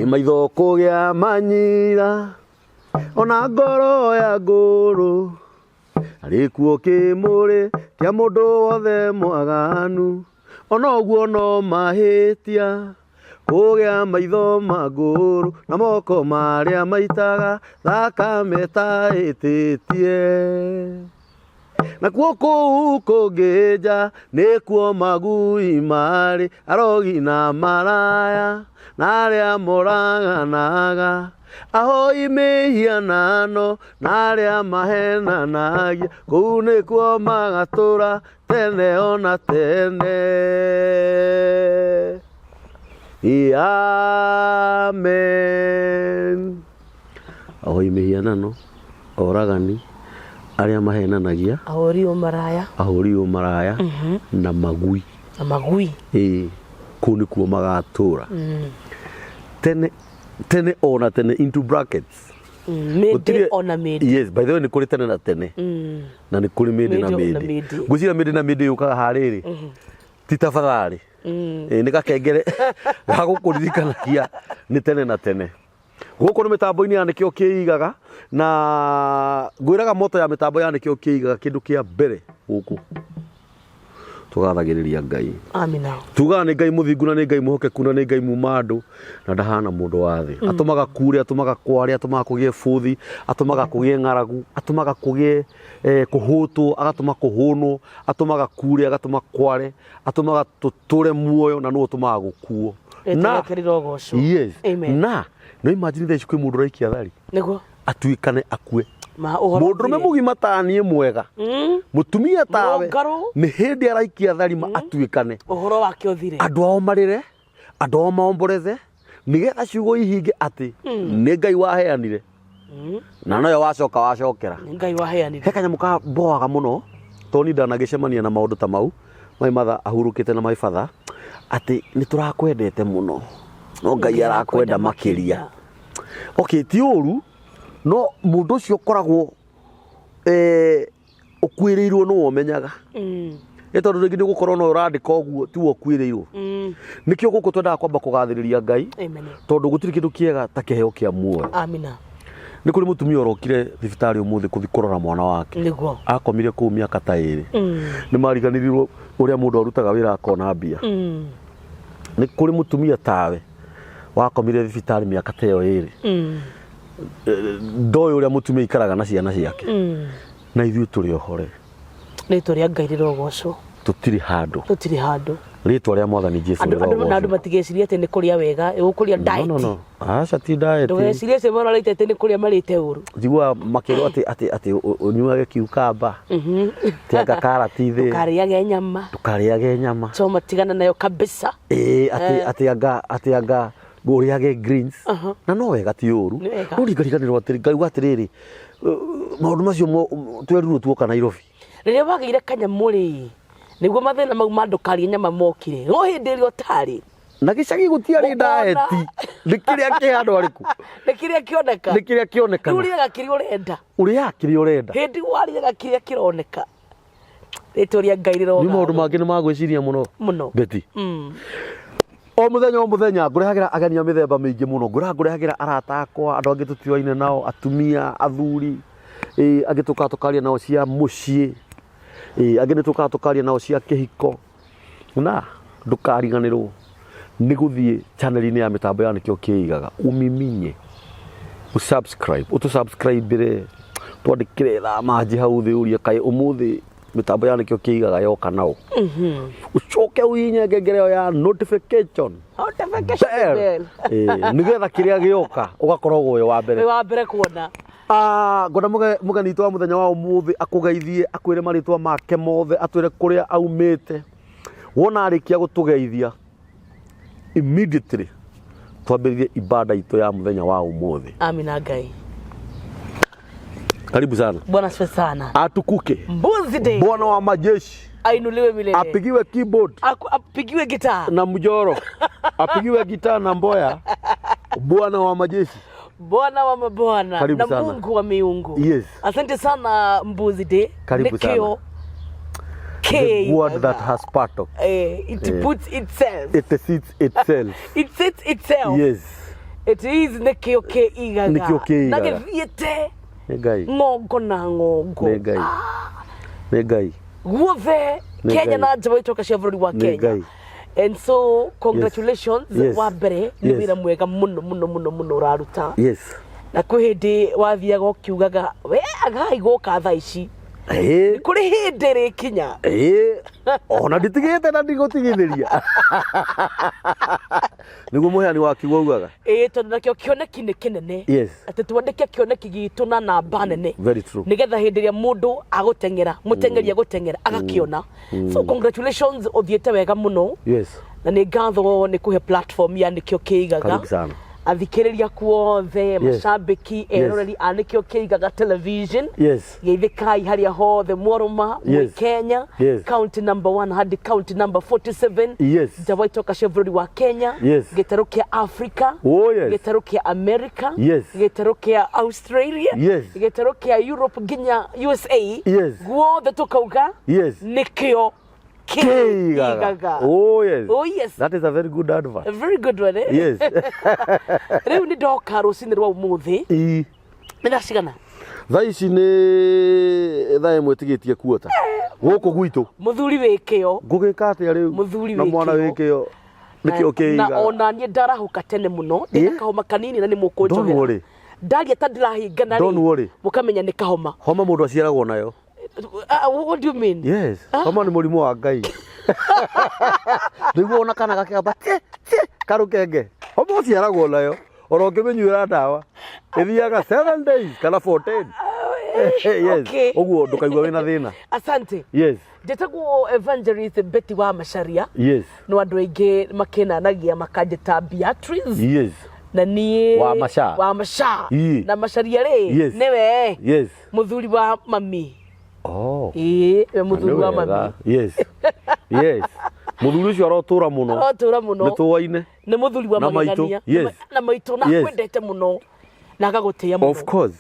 Ĩ maitho kũgĩa manyira ona ngoro ya ngũrũ arĩkuo kĩmũrĩ kĩa mũndũ wothe mwaganu ona ũguo no mahĩtia kũgĩa maitho ma ngũrũ na moko marĩa maitaga thakame ta ĩtĩtie. Nakuo kũu kũngĩ nja nĩkuo magui marĩ, arogi na maraya na arĩa moraganaga, ahoi mĩhianano na arĩa mahenanagia, kũu nĩkuo magatũra tene ona tene. Amen. Ahoi mĩhianano, oragani, arĩa mahenanagia, Ahũri ũmaraya. Ahũri ũmaraya na magui. Na magui. Ĩĩ, kũu nĩkuo magatũra tene tene ona tene, into brackets. Mĩndĩ ona mĩndĩ. Yes, by the way, nĩ kũrĩ tene na tene na nĩ kũrĩ mĩndĩ na Mĩndĩ ona mĩndĩ. Mĩndĩ. Ngwĩciria mĩndĩ na mĩndĩ yũkaga harĩrĩ ti tafadhali. Ĩĩ, nĩ gakengere ga gũkũririkanagia nĩ tene na tene. Gũkũ nĩ mĩtambo-inĩ ya Nĩkĩo Kĩigaga, na ngwĩraga moto ya mĩtambo ya Nĩkĩo Kĩigaga, kĩndũ kĩa mbere gũkũ tũgathagĩrĩria Ngai. Amina. Tugaga nĩ Ngai mũthingu na nĩ Ngai mwĩhokeku na nĩ Ngai muma andũ na ndahana mũndũ wa thĩ. Atũmaga kure, atũmaga kware, atũmaga kũgĩe bũthi, atũmaga kũgĩe ng'aragu, atũmaga kũgĩe kũhũtwo, agatũma kũhũnwo, atũmaga kure, agatũma kware, atũmaga tũtũre muoyo na nĩwe ũtũmaga gũkuo. Rĩtwa Na rĩake rĩrogocwo. Yes. Amen. Na no imagine thaa ici kwĩ mũndũ ũraikia thari atuĩkane akue. Ma ũhoro Mũndũrũme ũthire. mũgima ta niĩ mwega, mũtumia tawe, Mũrũngarũ. nĩ hĩndĩ araikia tharima atuĩkane. Ũhoro wake ũthire. Andũ ao marĩre, andũ ao maomboreze, nĩgetha ciugo ihinge atĩ nĩ Ngai waheanire na noyo wacoka wacokera. Nĩ Ngai waheanire. He kanyamũ ka mboaga mũno tondũ niĩ ndanagĩcemania na maũndũ ta mau, my mother ahurũkĩte na my father, atĩ nĩ tũrakwendete mũno no Ngai arakwenda makĩria. Okay, ti ũru, no mũndũ ũcio ũkoragwo ũkuĩrĩirwo nĩwe ũmenyaga. Nĩ tondũ rĩngĩ nĩ ũgũkorwo no ũrandĩka ũguo tiwe ũkuĩrĩirwo. Nĩkĩo gũkũ twendaga kwamba kũgathĩrĩria Ngai. Amen. Tondũ gũtirĩ kĩndũ kĩega ta kĩheo kĩa muoyo. Amina. Nĩ kũrĩ mũtumia ũrokire thibitarĩ ũmũthĩ kũthi kũrora mwana wake. Akomire kũu mĩaka ta 2. Nĩ mariganĩrirwo ũrĩa mũndũ arutaga wĩra akona mbia. Nĩ kũrĩ mũtumia tawe wakomire thibitarĩ mĩaka ta ĩyo 2. Ndoĩ ũrĩa mũtumia aikaraga na ciana ciake. Na ithuĩ tũrĩ ohore. Rĩtwa rĩa Ngai rĩrogocwo. Tũtirĩ handũ. Tũtirĩ handũ. Rĩtwa rĩa Mwathani Jesu Andũ andũ na andũ rĩrogocwo. matigecirie atĩ nĩ kũrĩa wega, ũkũrĩa diet. No, no, no. Aca, ti diet. Ndũgecirie acio mararĩte atĩ nĩ kũrĩa marĩte ũru. Njiguaga makĩrwo atĩ ũnyuage cucumber. Tianga karati thĩ. Ndũkarĩage nyama. Ndũkarĩage nyama. Choma tigana nayo kabisa. Ĩĩ, atĩ anga ũrĩage greens. Na no wega, ti ũru. Nĩ wega. No ndingariganĩrwo atĩrĩ, ngauga atĩrĩrĩ, maũndũ macio twerirwo tuoka Nairobi. Rĩrĩa wagĩire kanyamũ rĩ, nĩguo mathĩna mau ma ndũkarĩe nyama mokire. No hĩndĩ ĩrĩa ũtarĩ. Na gĩcagi gũtiarĩ Ũkona. diet. Nĩ kĩrĩa kĩ handũ arĩkũ. Nĩ kĩrĩa kĩoneka. Nĩ kĩrĩa Rĩu kĩonekana. ũrĩaga kĩrĩa ũrenda. Ũrĩaga kĩrĩa ũrenda. Hĩndĩ warĩaga kĩrĩa kĩroneka. Rĩtwa rĩa Ngai Nĩ maũndũ rĩrogathwo. mangĩ nĩ magwĩciria mũno. Mũno. Betty. O mũthenya o mũthenya ngũrehagĩra ageni a mĩthemba mĩingĩ mũno. Ngũrehagĩra arata akwa, andũ angĩ tũtiũaine nao, atumia, athuri, ĩ, angĩ tũkaga tũkaria nao cia mũciĩ, ĩ, angĩ nĩ tũkaga tũkaria nao cia kĩhiko. Na ndũkariganĩrwo nĩ gũthiĩ channel-inĩ ya mĩtambo ya Nĩkĩo Kĩigaga, ũmiminye, ũsubscribe, ũtũsubscribe-ĩre, twandĩkĩre thamanji hau thĩ ũrie kaĩ ũmũthĩ mĩtambo ya Nĩkĩo Kĩigaga yoka nao. Ũcoke ũhihinye ngengere ĩyo ya notification Notification bell. bell. Ĩĩ, nĩgetha kĩrĩa gĩoka ũgakoragwo wĩ wa mbere. Wĩ wa mbere kuona. Ah, ngwenda mũgeni witũ wa mũthenya wa ũmũthĩ akũgeithie, akwĩre marĩtwa make mothe, atwĩre kũrĩa aumĩte. Wona arĩkia gũtũgeithia, immediately twambĩrĩrie ibada itũ ya mũthenya wa ũmũthĩ. Amina Ngai. Karibu sana. Bwana asifiwe sana. Atukuke Mbuzi Day. Bwana wa majeshi. Ainuliwe milele. Apigiwe keyboard. Apigiwe gitaa. Na mjoro. Apigiwe gitaa na mboya. Bwana wa majeshi. Bwana wa mabwana. Karibu na sana. Mungu wa miungu. Yes. Asante sana, Mbuzi Day. Karibu sana. Nĩkĩo The K word that has part of. It Eh. puts itself. It sits itself. It sits itself. Yes. It is nĩkĩo kĩigaga. Nĩkĩo kĩigaga. Na gĩthiĩte Nĩ Ngai. ng'ongo na ng'ongo. Nĩ Ngai. Nĩ Ngai. Guothe Nĩ Kenya Ngai. na nja wa itoka cia bũrũri wa Nĩ Kenya. Ngai. And so congratulations Yes. wa mbere nĩ Yes. wĩra mwega mũno mũno mũno mũno ũraruta. Yes. Na kwĩ hĩndĩ wathiaga ũkiugaga we agai gũka thaa ici. Ĩĩ. Kũrĩ hĩndĩ rĩkinya. Ĩĩ. Ona nditigĩte na ndigũtigithĩria. Nĩguo mũheani wa kiugo augaga. Ĩĩ tondũ nakĩo kĩoneki nĩ kĩnene. Yes. Atĩ twandĩke kĩoneki gitũ na namba nene. Very true. Nĩgetha hĩndĩ ĩrĩa mũndũ agũteng'era, mũteng'eri agũteng'era agakĩona. So congratulations ũthiĩte wega mũno. Yes. Na nĩ ngatho nĩ kũhe platform ya nĩkĩo kĩigaga. Karibu sana. Athikĩrĩria kuothe, macambĩki, eroreri a nĩkĩo kĩigaga television. Yes. Geithĩkai harĩa hothe mwarũma mwĩ Yes. Kenya. Yes. County number 1 hadi county number 47. Yes. Nja wa itoka cia bũrũri wa Kenya. Yes. Gĩtarũ kĩa Africa. Oh yes. Gĩtarũ kĩa America. Yes. Gĩtarũ kĩa Australia. Yes. Gĩtarũ kĩa Europe nginya USA. Yes. Guothe tũkauga Yes. nĩkĩo Kĩigaga. kĩigaga. Oh yes. Oh yes. That is a very good advert. A very good one, eh? Yes. Rĩu nĩ ndoka rũcinĩ rwa ũmũthĩ. Ii. Nĩ thaa cigana? Thaa ici nĩ thaa ĩmwe ĩtigĩtie kuota. Gũkũ gwitũ. Mũthuri wĩ kĩo. Ngũgĩka atĩa rĩu? Mũthuri Na wĩ mwana kĩo. wĩ kĩo. Nĩkĩo Na kĩigaga. ona niĩ ndarahũka tene mũno. Ndĩna Ĩ? kahoma kanini na nĩ Don't mũkũnjohera. worry. Ndaria ta ndĩrahingana Don't worry. Mũkamenya nĩ kahoma. Homa mũndũ aciaragwo nayo. What do you mean? Yes. Homa nĩ mũrimũ wa Ngai. Nĩguo ona kana gakĩgamba tie tie karũkenge. Homa ũciaragwo nayo. Ona ũngĩmĩnyuĩra ndawa ĩthiaga 7 days kana 14. Yes. Okay. Ũguo ndũkaigua wĩna thĩna. Asante. Yes. Njĩtagwo Evangelist Betty wa Macharia. Yes. No andũ aingĩ makĩnanagia makanjĩta Beatrice. Yes. Na niĩ Wa Macha. Wa Macha. Ii. Na Macharia rĩ Yes. nĩwe Yes. mũthuri wa mami. Oh. Ĩĩ, we mũthuri wa Nĩ wega. mami. Yes. Yes. Mũthuri ũcio arotũra mũno. Arotũra mũno. Nĩ tũwaine. Nĩ mũthuri wa Na maitũ. magegania. Yes. Na maitũ na Yes. akwendete mũno. Na agagũtĩĩa mũno. Of course.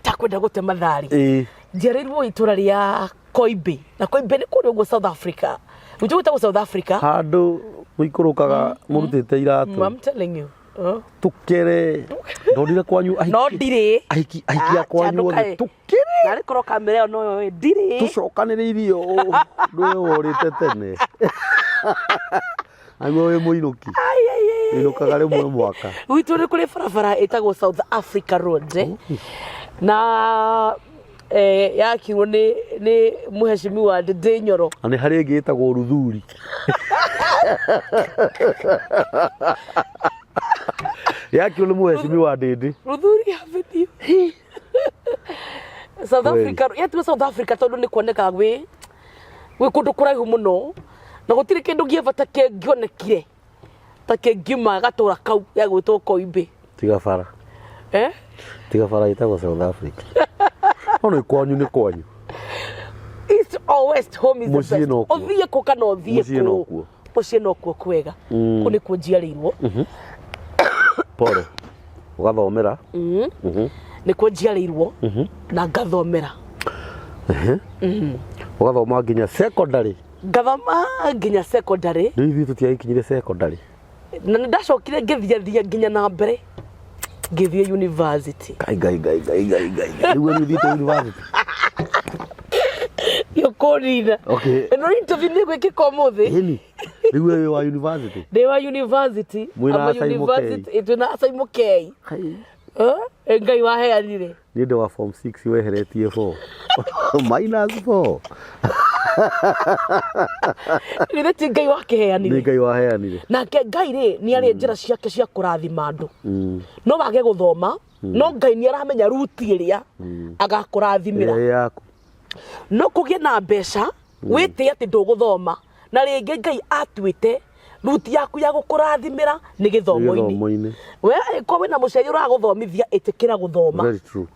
Takwenda gũte matharĩ. Ĩĩ. Njiarĩirwo itũra rĩa Koimbĩ. Na Koimbĩ nĩ kũrĩa ũguo South Africa. Gwitũ gwĩtagwo South Africa. Handũ mũikũrũkaga mũrutĩte iratũ. I'm telling you. Tũkere. Ndonire kwanyu ahiki. No ndirĩ. Ahiki ahiki a kwanyu othe tũkere. Narĩ korwo kamera ĩyo no yoe ndirĩ. Tũcokanĩrĩirie ũũ. Ndũĩ worĩte tene. Aguo wĩ mũinũki. Inũkaga rĩmwe mwaka. Gwitũ nĩ kũrĩ barabara ĩtagwo South Africa Road. Na yakirwo nĩ nĩ mũheshimiwa Ndindi Nyoro. Na nĩ harĩ ĩngĩ ĩtagwo Ruthuri. Yakirwo nĩ mũheshimiwa Ndindi. Ruthuri Avenue. South Kweli. Africa yetiwe South Africa tondũ nĩ kuonekaga gwĩ gwĩ kũndũ kũraihu mũno na gũtirĩ kĩndũ gĩa bata kĩngĩonekire ta kĩngiuma gatũra kau gĩa gwĩtwo Koimbĩ. Tiga bara. Eh? Tiga bara ĩtagwo South Africa. No nĩ kwanyu nĩ kwanyu. East or West, home is the Mũciĩ best. no kuo. Ũthiĩ kũ kana ũthiĩ Mũciĩ no kũ. kuo. Mũciĩ no kuo kwega. Kũu nĩkuo njiarĩirwo. Pole. Ũgathomera. Nĩkuo njiarĩirwo na ngathomera. Ũgathoma nginya secondary. Ngathoma nginya secondary. Rĩu ithuĩ tũtiagĩkinyire secondary. Na nĩ ndacokire ngĩthiathia nginya na mbere ngĩthiĩ university. Ngai ngai ngai ngai ngai ngai. Rĩu we nĩ ũthiĩte university. Yũkũnina. Okay. Ĩno interview nĩ gwĩkĩka ũmũthĩ. Ĩni. Rĩu we wĩ wa university. Ndĩ wa university. Mwĩna Ama Acai Mũkei. university. Twĩna Acai Mũkei. Eh, Ngai waheanire. Niĩ ndĩ wa form 6 weheretie 4. Minus 4. Githĩ ti Ngai wakĩheanire. Nĩ Ngai waheanire. Nake Ngai rĩ nĩ arĩ njĩra ciake cia kũrathima andũ. No wage gũthoma, no Ngai nĩ aramenya ruti ĩrĩa agakũrathimĩra. Ĩrĩa yaku. No kũgĩe na mbeca wĩtĩe atĩ ndũgũthoma na rĩngĩ Ngai atuĩte ruti yaku ya gũkũrathimĩra nĩ gĩthomo-inĩ. Gĩthomo-inĩ. We angĩkorwo wĩna mũciari ũragũthomithia ĩtĩkĩra gũthoma. Very true.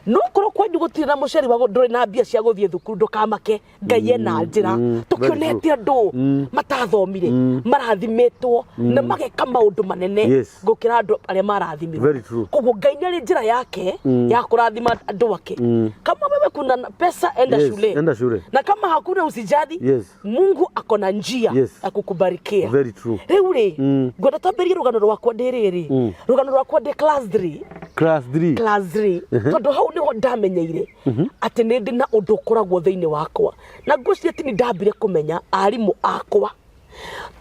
No korwo kwanyu gũtirĩ na mũciari wa ndũrĩ na mbia cia gũthiĩ thukuru, ndũkamake, Ngai ena njĩra. Tũkĩonete andũ matathomire marathimĩtwo na mageka maũndũ manene gũkĩra andũ arĩa marathimirwo. Very true. Koguo Ngai nĩ arĩ njĩra yake ya kũrathima andũ ake. Kama wewe kuna pesa, enda shule. Enda shule. Na kama hakuna, usijali. Mungu ako na njia ya kukubarikia. Very true. Rĩu rĩ, ngwenda twambĩrĩrie rũgano rwakwa ndĩ rĩrĩ, rũgano rwakwa ndĩ class 3. Class 3. Class 3, tondũ hau nĩho ndamenyeire atĩ nĩ ndĩ na ũndũ ũkoragwo thĩinĩ wakwa, na ngwĩciria ti nĩ ndambire kũmenya arimũ akwa,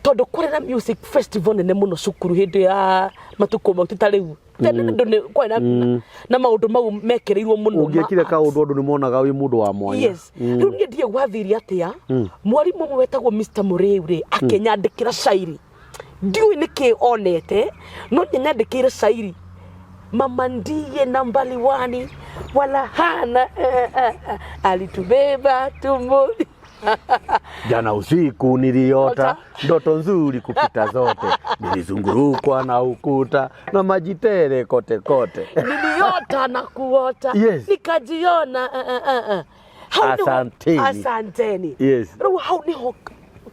tondũ kwarĩ na music festival nene mũno cukuru hĩndĩ ya matukũ mau, ti ta rĩu. Tene andũ nĩ kwarĩ na maũndũ mau mekĩrĩirwo mũno ma Ũngĩekire arts. Kaũndũ andũ nĩ monaga wĩ mũndũ wa mwanya. Yes. Rĩu niĩ ndiĩ gwathire atĩa, mwarimũ ũmwe wetagwo Mr Mũrĩu rĩ, akĩnyandĩkĩra cairi. Ndiũĩ nĩkĩ onete, no nĩanyandĩkĩire cairi, "Mama ndiye nambari wani, wala hana alitubeba tumboni." Jana usiku niliota Ota. Ndoto nzuri kupita zote, nilizungurukwa na ukuta na maji tele kote kote. Niliota na kuota nikajiona Hau nĩho- Asanteni. Asanteni. Rĩu hau nĩho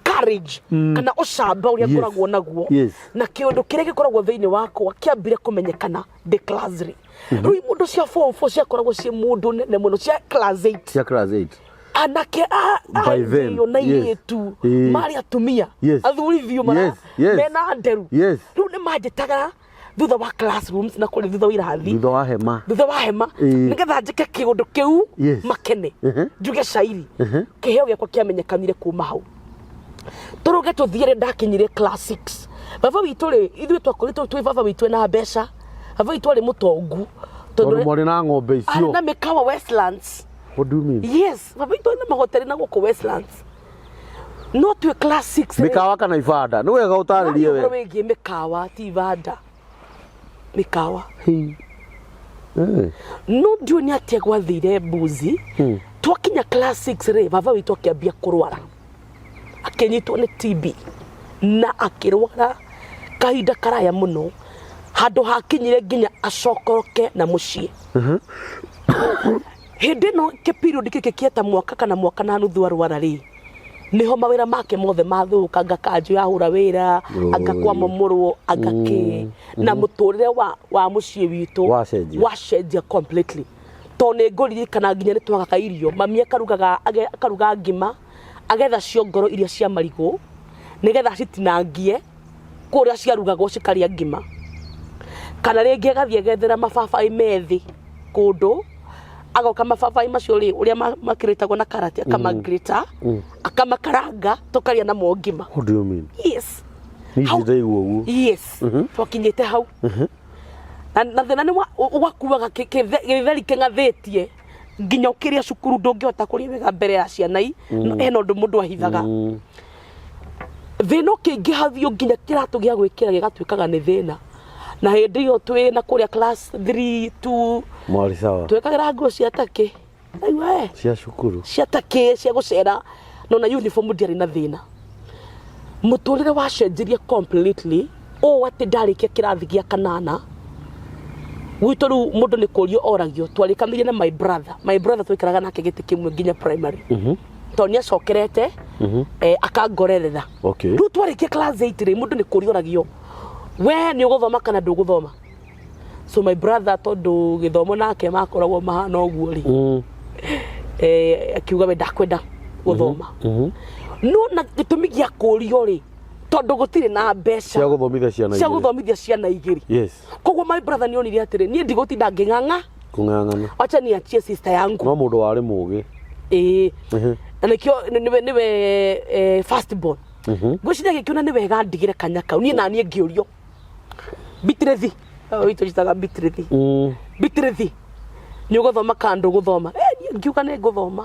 courage kana ũcamba ũrĩa ngoragwo naguo na kĩũndũ kĩrĩa gĩkoragwo thĩinĩ wakwa kĩambire kũmenyekana ndĩ class 3. Rĩu mũndũ cia form 4 ciakoragwo ciĩ mũndũ nene mũno, cia class 8. Cia class 8. Anake a By then, a na irĩtu marĩ atumia, athuri biũ mara mena nderu. Rĩu nĩ manjĩtaga thutha wa classrooms na kũrĩ thutha wa irathi, Thutha wa hema. Thutha wa hema, nĩgetha njĩke kĩũndũ kĩu makene, njuge cairi. Kĩheo gĩakwa kĩamenyekanire kuma hau. Tũrũge tũthiĩ rĩ, ndakinyire class 6, baba witũ rĩ, ithuĩ twakoretwo twĩ baba witũ ena mbeca, baba witũ arĩ mũtongu. Tondũ mwarĩ na ng'ombe Arĩ icio. Na mĩkawa Westlands. What do you mean? Yes, baba witũ arĩ na mahoteli na gũkũ Westlands, no twĩ class 6 rĩ, Mĩkawa kana ibanda? Nĩ wega ũtarĩrie ũhoro we. wĩgiĩ mĩkawa, ti ibanda, mĩkawa. Hei. No ndiũĩ nĩ atĩa gwathire mbuzi. Twakinya class 6 rĩ, baba witũ akĩambia kũrwara, akĩnyitwo nĩ TB na akĩrwara kahinda karaya mũno, handũ hakinyire nginya acokoroke na mũciĩ. Hĩndĩ ĩno kĩ period gĩkĩ kĩeta mwaka kana mwaka na nuthu arwara rĩ, niho mawĩra make mothe mathũka, anga kanjũ yahũra wĩra, anga kwamomorwo, anga kĩ, na mũtũrĩre wa mũciĩ witũ Wacenjia. Wacenjia completely, tondũ nĩ ngũririkana nginya nĩ twagaga irio. Mami akarugaga akaruga ngima, agetha ciongoro iria cia marigũ nĩgetha acitinangie kũrĩa ciarugagwo cikarĩa ngima, kana rĩngĩ agathiĩ agethera mababaĩ methĩ kũndũ, agoka mababaĩ macio rĩ, ũrĩa makĩrĩtagwo na karati, akamagrĩta, akamakaranga, tũkarĩa namo ngima. What do you mean? Yes. Niĩ ndiraigua ũguo. Yes, twakinyĩte hau na thĩna nĩ wakuaga gĩtheri kĩng'athĩtie nginya ũkĩrĩa cukuru ndũngĩhota kũrĩa wega mbere ya ciana i. No hena ũndũ mũndũ ahithaga. Thĩna ũkĩingĩha biũ nginya kĩratũ gĩa gwĩkĩra gĩgatuĩkaga nĩ thĩna, na hĩndĩ ĩyo twĩ na kũrĩa class 3 2. Mwarĩ sawa. Twĩkagĩra nguo cia takĩ, aigua Cia cukuru. Cia takĩ cia gũcera, no na uniform ndiarĩ na thĩna. Mũtũrĩre wacenjirie completely ũũ atĩ ndarĩkia kĩrathi gĩa kanana gwitũ rĩu mũndũ nĩ kũrio oragio. Twarĩkanĩire na my brother. My brother twaikaraga nake gĩtĩ kĩmwe nginya primary, tondũ nĩ acokerete akangorerera. Rĩu twarĩkia class 8 rĩ, mũndũ nĩ kũrio oragio, we nĩ ũgũthoma kana ndũgũthoma? So my brother, tondũ gĩthomo nake makoragwo mahana ũguo rĩ, akiuga we ndakwenda gũthoma. No na gĩtũmi gĩa kũrio rĩ, tondũ gũtirĩ na mbeca Cia gũthomithia ciana cia igĩrĩ. Gũthomithia ciana igĩrĩ. Koguo my brother nĩ onire atĩrĩ, niĩ ndigũtinda ngĩng'ang'a, Kũng'ang'ana. Wacha niachie sister yangu. No mũndũ warĩ mũgĩ. Ĩĩ, na nĩkĩo nĩwe first born. Ngwĩciria gĩkĩona nĩ wega ndigĩre kanya kau niĩ na niĩ ngĩũrio Bitrethi witũ njĩtaga Bitrethi. Bitrethi, nĩ ũgũthoma kana ndũgũthoma? Niĩ ngiuga nĩ ngũthoma.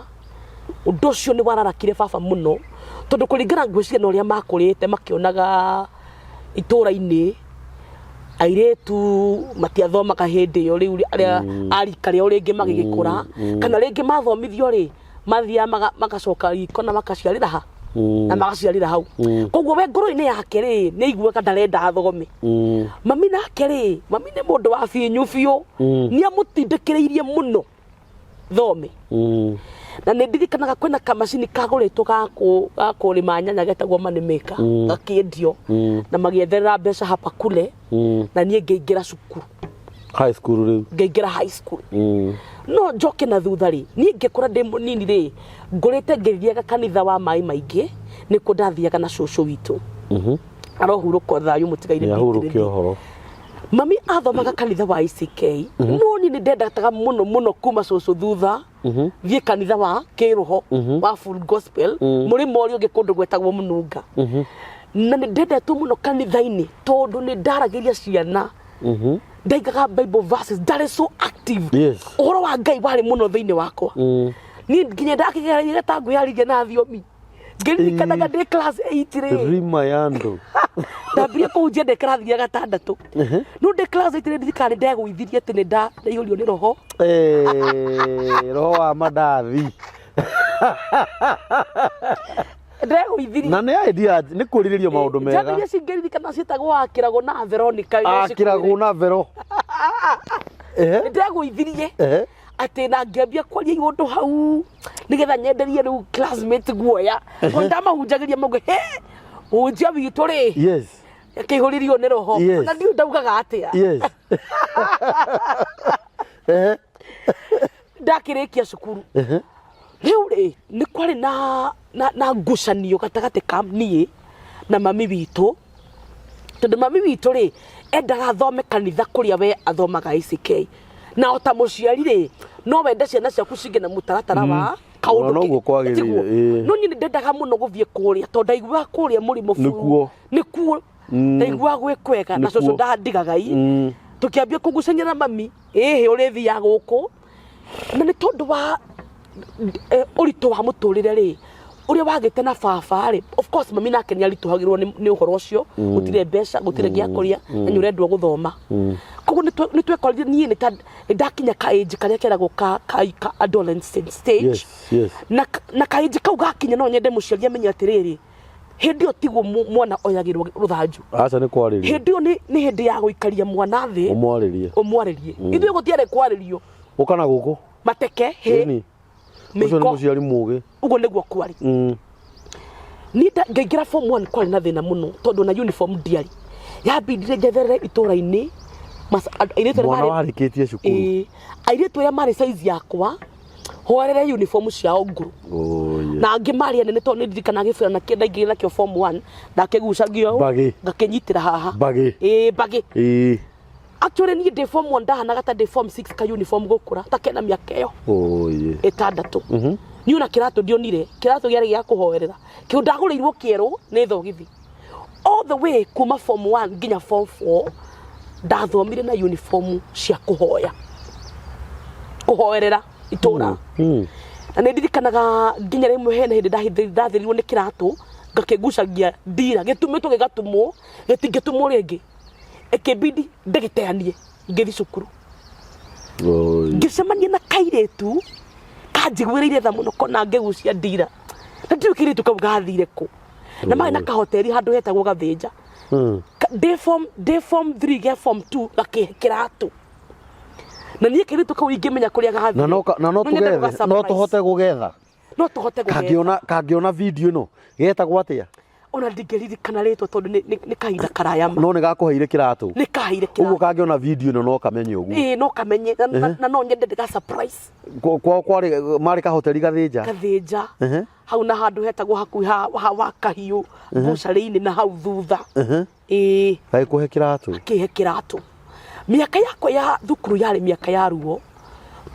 Ũndũ ũcio nĩ wararakire baba mũno, tondũ kũringana ngwĩciria na ũrĩa makũrĩte makĩonaga itũũra-inĩ airĩtu matiathomaga hĩndĩ ĩyo. Rĩu arĩa a rika rĩao rĩngĩ magĩgĩkũra, kana rĩngĩ mathomithio rĩ, mathiaga magacoka riko na makaciarĩra ha. Na magaciarĩra hau. Koguo we ngoro-inĩ yake rĩ, nĩ aiguaga ndarenda athome. Mami nake rĩ, mami nĩ mũndũ wa binyũ biũ. Nĩ amũtindĩkĩrĩirie mũno thome. Na nĩ ndirikanaga kwĩna kamacini kagũrĩtwo ga kũrĩma nyanya getagwo money maker. Gakĩendio. Na magĩetherera mbeca hapa kule. Na niĩ ngĩingĩra cukuru. High school rĩu. Ngĩingĩra high school. No njoke na thutha rĩ, niĩ ngĩkũra ndĩ mũnini rĩ, ngũrĩte ngĩthiaga kanitha wa maĩ maingĩ, nĩkuo ndathiaga na cũcũ witũ. Arohurũka thayũ mũtigaire. Nĩ ahurũke ũhoro. Mami athomaga kanitha wa ICK. No niĩ nĩ ndendataga mũno mũno kuma cũcũ thutha thiĩ kanitha wa kĩroho wa full gospel mũrĩmo ũrĩa ũngĩ kũndũ gwetagwo Mũnunga. Na nĩ ndendetwo mũno kanitha-inĩ tondũ nĩ ndaragĩria ciana, ndaigaga Bible verses, ndarĩ so active. Ũhoro wa Ngai warĩ mũno thĩinĩ wakwa. Niĩ nginya ndakĩgeragia ta ngwĩyarĩria na thiomi, ngĩririkanaga ndĩ class 8 rĩ, Rima ya andũ. Ndambirie kũhunjia ndĩ kĩrathi gĩa gatandatũ, no ndĩ class 8 rĩ, ndirikana nĩ ndegũithirie atĩ nĩ ndaihũrio nĩ roho. Eh, roho wa mandathi. Ndegũithirie. Na nĩ idea nĩ kwĩrirĩria maũndũ mega. Njambirie cingĩririkana ciĩtagwo Akĩragwo na Veronica. Akĩragwo na Vero. Ehe. Nĩ ndegũithirie atĩ na ngĩambia kwaria iũndũ hau nĩgetha nyenderie rĩu classmate guoya, tondũ ndamahunjagĩria mauge he mũhunjia witũ rĩ akĩihũririo nĩ roho. Na ndiũ ndaugaga atĩa. Ndakĩrĩkia cukuru rĩu rĩ, nĩ kwarĩ na ngucanio gatagatĩ ka niĩ na mami witũ, tondũ mami witũ rĩ, endaga athome kanitha kũrĩa we athomaga ACK. Na o ta mũciari rĩ, no wende ciana ciaku cigĩe na mũtaratara wa kaũndũ. Ona noguo kwagĩrĩire, Tiguo? Ĩĩ. No niĩ nĩ ndendaga mũno gũthiĩ kũrĩa tondũ ndaiguaga kũrĩa mũrĩmo buru. Nĩkuo. Nĩkuo ndaiguaga gwĩ kwega na Nĩkuo. cũcũ ndandigaga i. Tũkĩambia kũgucania na mami, ĩhĩ ũrĩthiaga gũkũ, na nĩ tondũ wa ũritũ wa mũtũrĩre rĩ, ũrĩa wagĩte na baba rĩ, of course mami nake nĩ aritũhagĩrwo nĩ ũhoro ũcio, gũtirĩ mbeca, gũtirĩ gĩa kũrĩa, na nĩ ũrendwo gũthoma. Koguo nĩ twekorire niĩ nĩ ta nĩ ndakinya ka age karĩa keragwo ka adolescent stage. Na ka age kau gakinya, no nyende mũciari amenye atĩrĩrĩ, hĩndĩ ĩyo tiguo mwana oyagĩrwo rũthanju. Aca, nĩ kwarĩria. Hĩndĩ ĩyo nĩ hĩndĩ ya gũikaria mwana thĩ, Ũmwarĩrie. Ũmwarĩrie. Ithuĩ gũtiarĩ kwarĩrio. Ũka na gũkũ. Mateke hĩ. Ĩni. Ũcio nĩ mĩiko. Mũciari mũgĩ. Ũguo nĩguo kwarĩ. Niĩ ngaingĩra form 1, kwarĩ na thĩna mũno tondũ na uniform ndiarĩ, yambindire njetherere itũra-inĩ airĩtu arĩa Mwana warĩkĩtie cukuru. Ĩĩ, airĩtu arĩa marĩ size yakwa hoerere uniform ciao ngũrũ. Oh, yeah. Na angĩ marĩ anene, tondũ nĩ ndirikanaga gĩburana kĩrĩa ndaingĩrire nakĩo form 1, ndakĩgucagia ũũ, Mbagĩ. ngakĩnyitĩra haha. Mbagĩ. Ĩĩ, mbagĩ. Actually niĩ ndĩ form 1 ndahanaga ta ndĩ form 6, ka uniform gũkũra ta kena mĩaka ĩyo Oh, yeah. 6. Niĩ ona kĩratũ ndionire, kĩratũ gĩarĩ gĩa kũhoerera, kĩu ndagũrĩirwo kĩerũ nĩ thogithi. All the way kuma form 1 nginya form 4 ndathomire na uniform cia kũhoya, kũhoerera itũra. Na nĩ ndirikanaga nginya rĩmwe hena hĩndĩ ndathĩrirwo nĩ kĩratũ, ngakĩgucagia ndira gĩtumĩtwo, gĩgatumwo, gĩtingĩtumwo rĩngĩ, ĩkĩmbindi ndĩgĩteanie ngĩthiĩ cukuru. Oh, yeah. Ngĩcemania na kairĩtu kanjiguĩrĩire tha mũno kona ngĩgucia ndira, na ndiũĩ kairĩtu kau gathire kũ, na marĩ na kahoteri handũ hetagwo Gathĩnja. Ndĩ form 3 ge form 2 gakĩhe kĩratũ, na niĩ kairĩtu kau ingĩmenya kũrĩa gathire. Na no No nyende tũgethe, no gũga-surprise. tũhote gũgetha. No tũhote gũgetha. Kangĩona video ĩno, getagwo atĩa? Ona ndingĩririkana rĩtwa tondũ nĩ kahinda karaya ma. No nĩ gakũheire kĩratũ. Nĩ kaheire Ũguo kĩratũ. kangĩona video ĩno no kamenye ũguo. Ĩĩ, no kamenye na no nyende ndĩga surprise. Kwao kwarĩ marĩ kahoteri Gathĩnja. Gathĩnja. Hau na handũ hetagwo hakuhĩ ha wa kahiũ bucarĩ-inĩ na hau thutha. Ĩĩ. Gagĩkũhe kĩratũ. Kĩhe kĩratũ. Mĩaka yakwa ya thukuru yarĩ mĩaka ya ruo,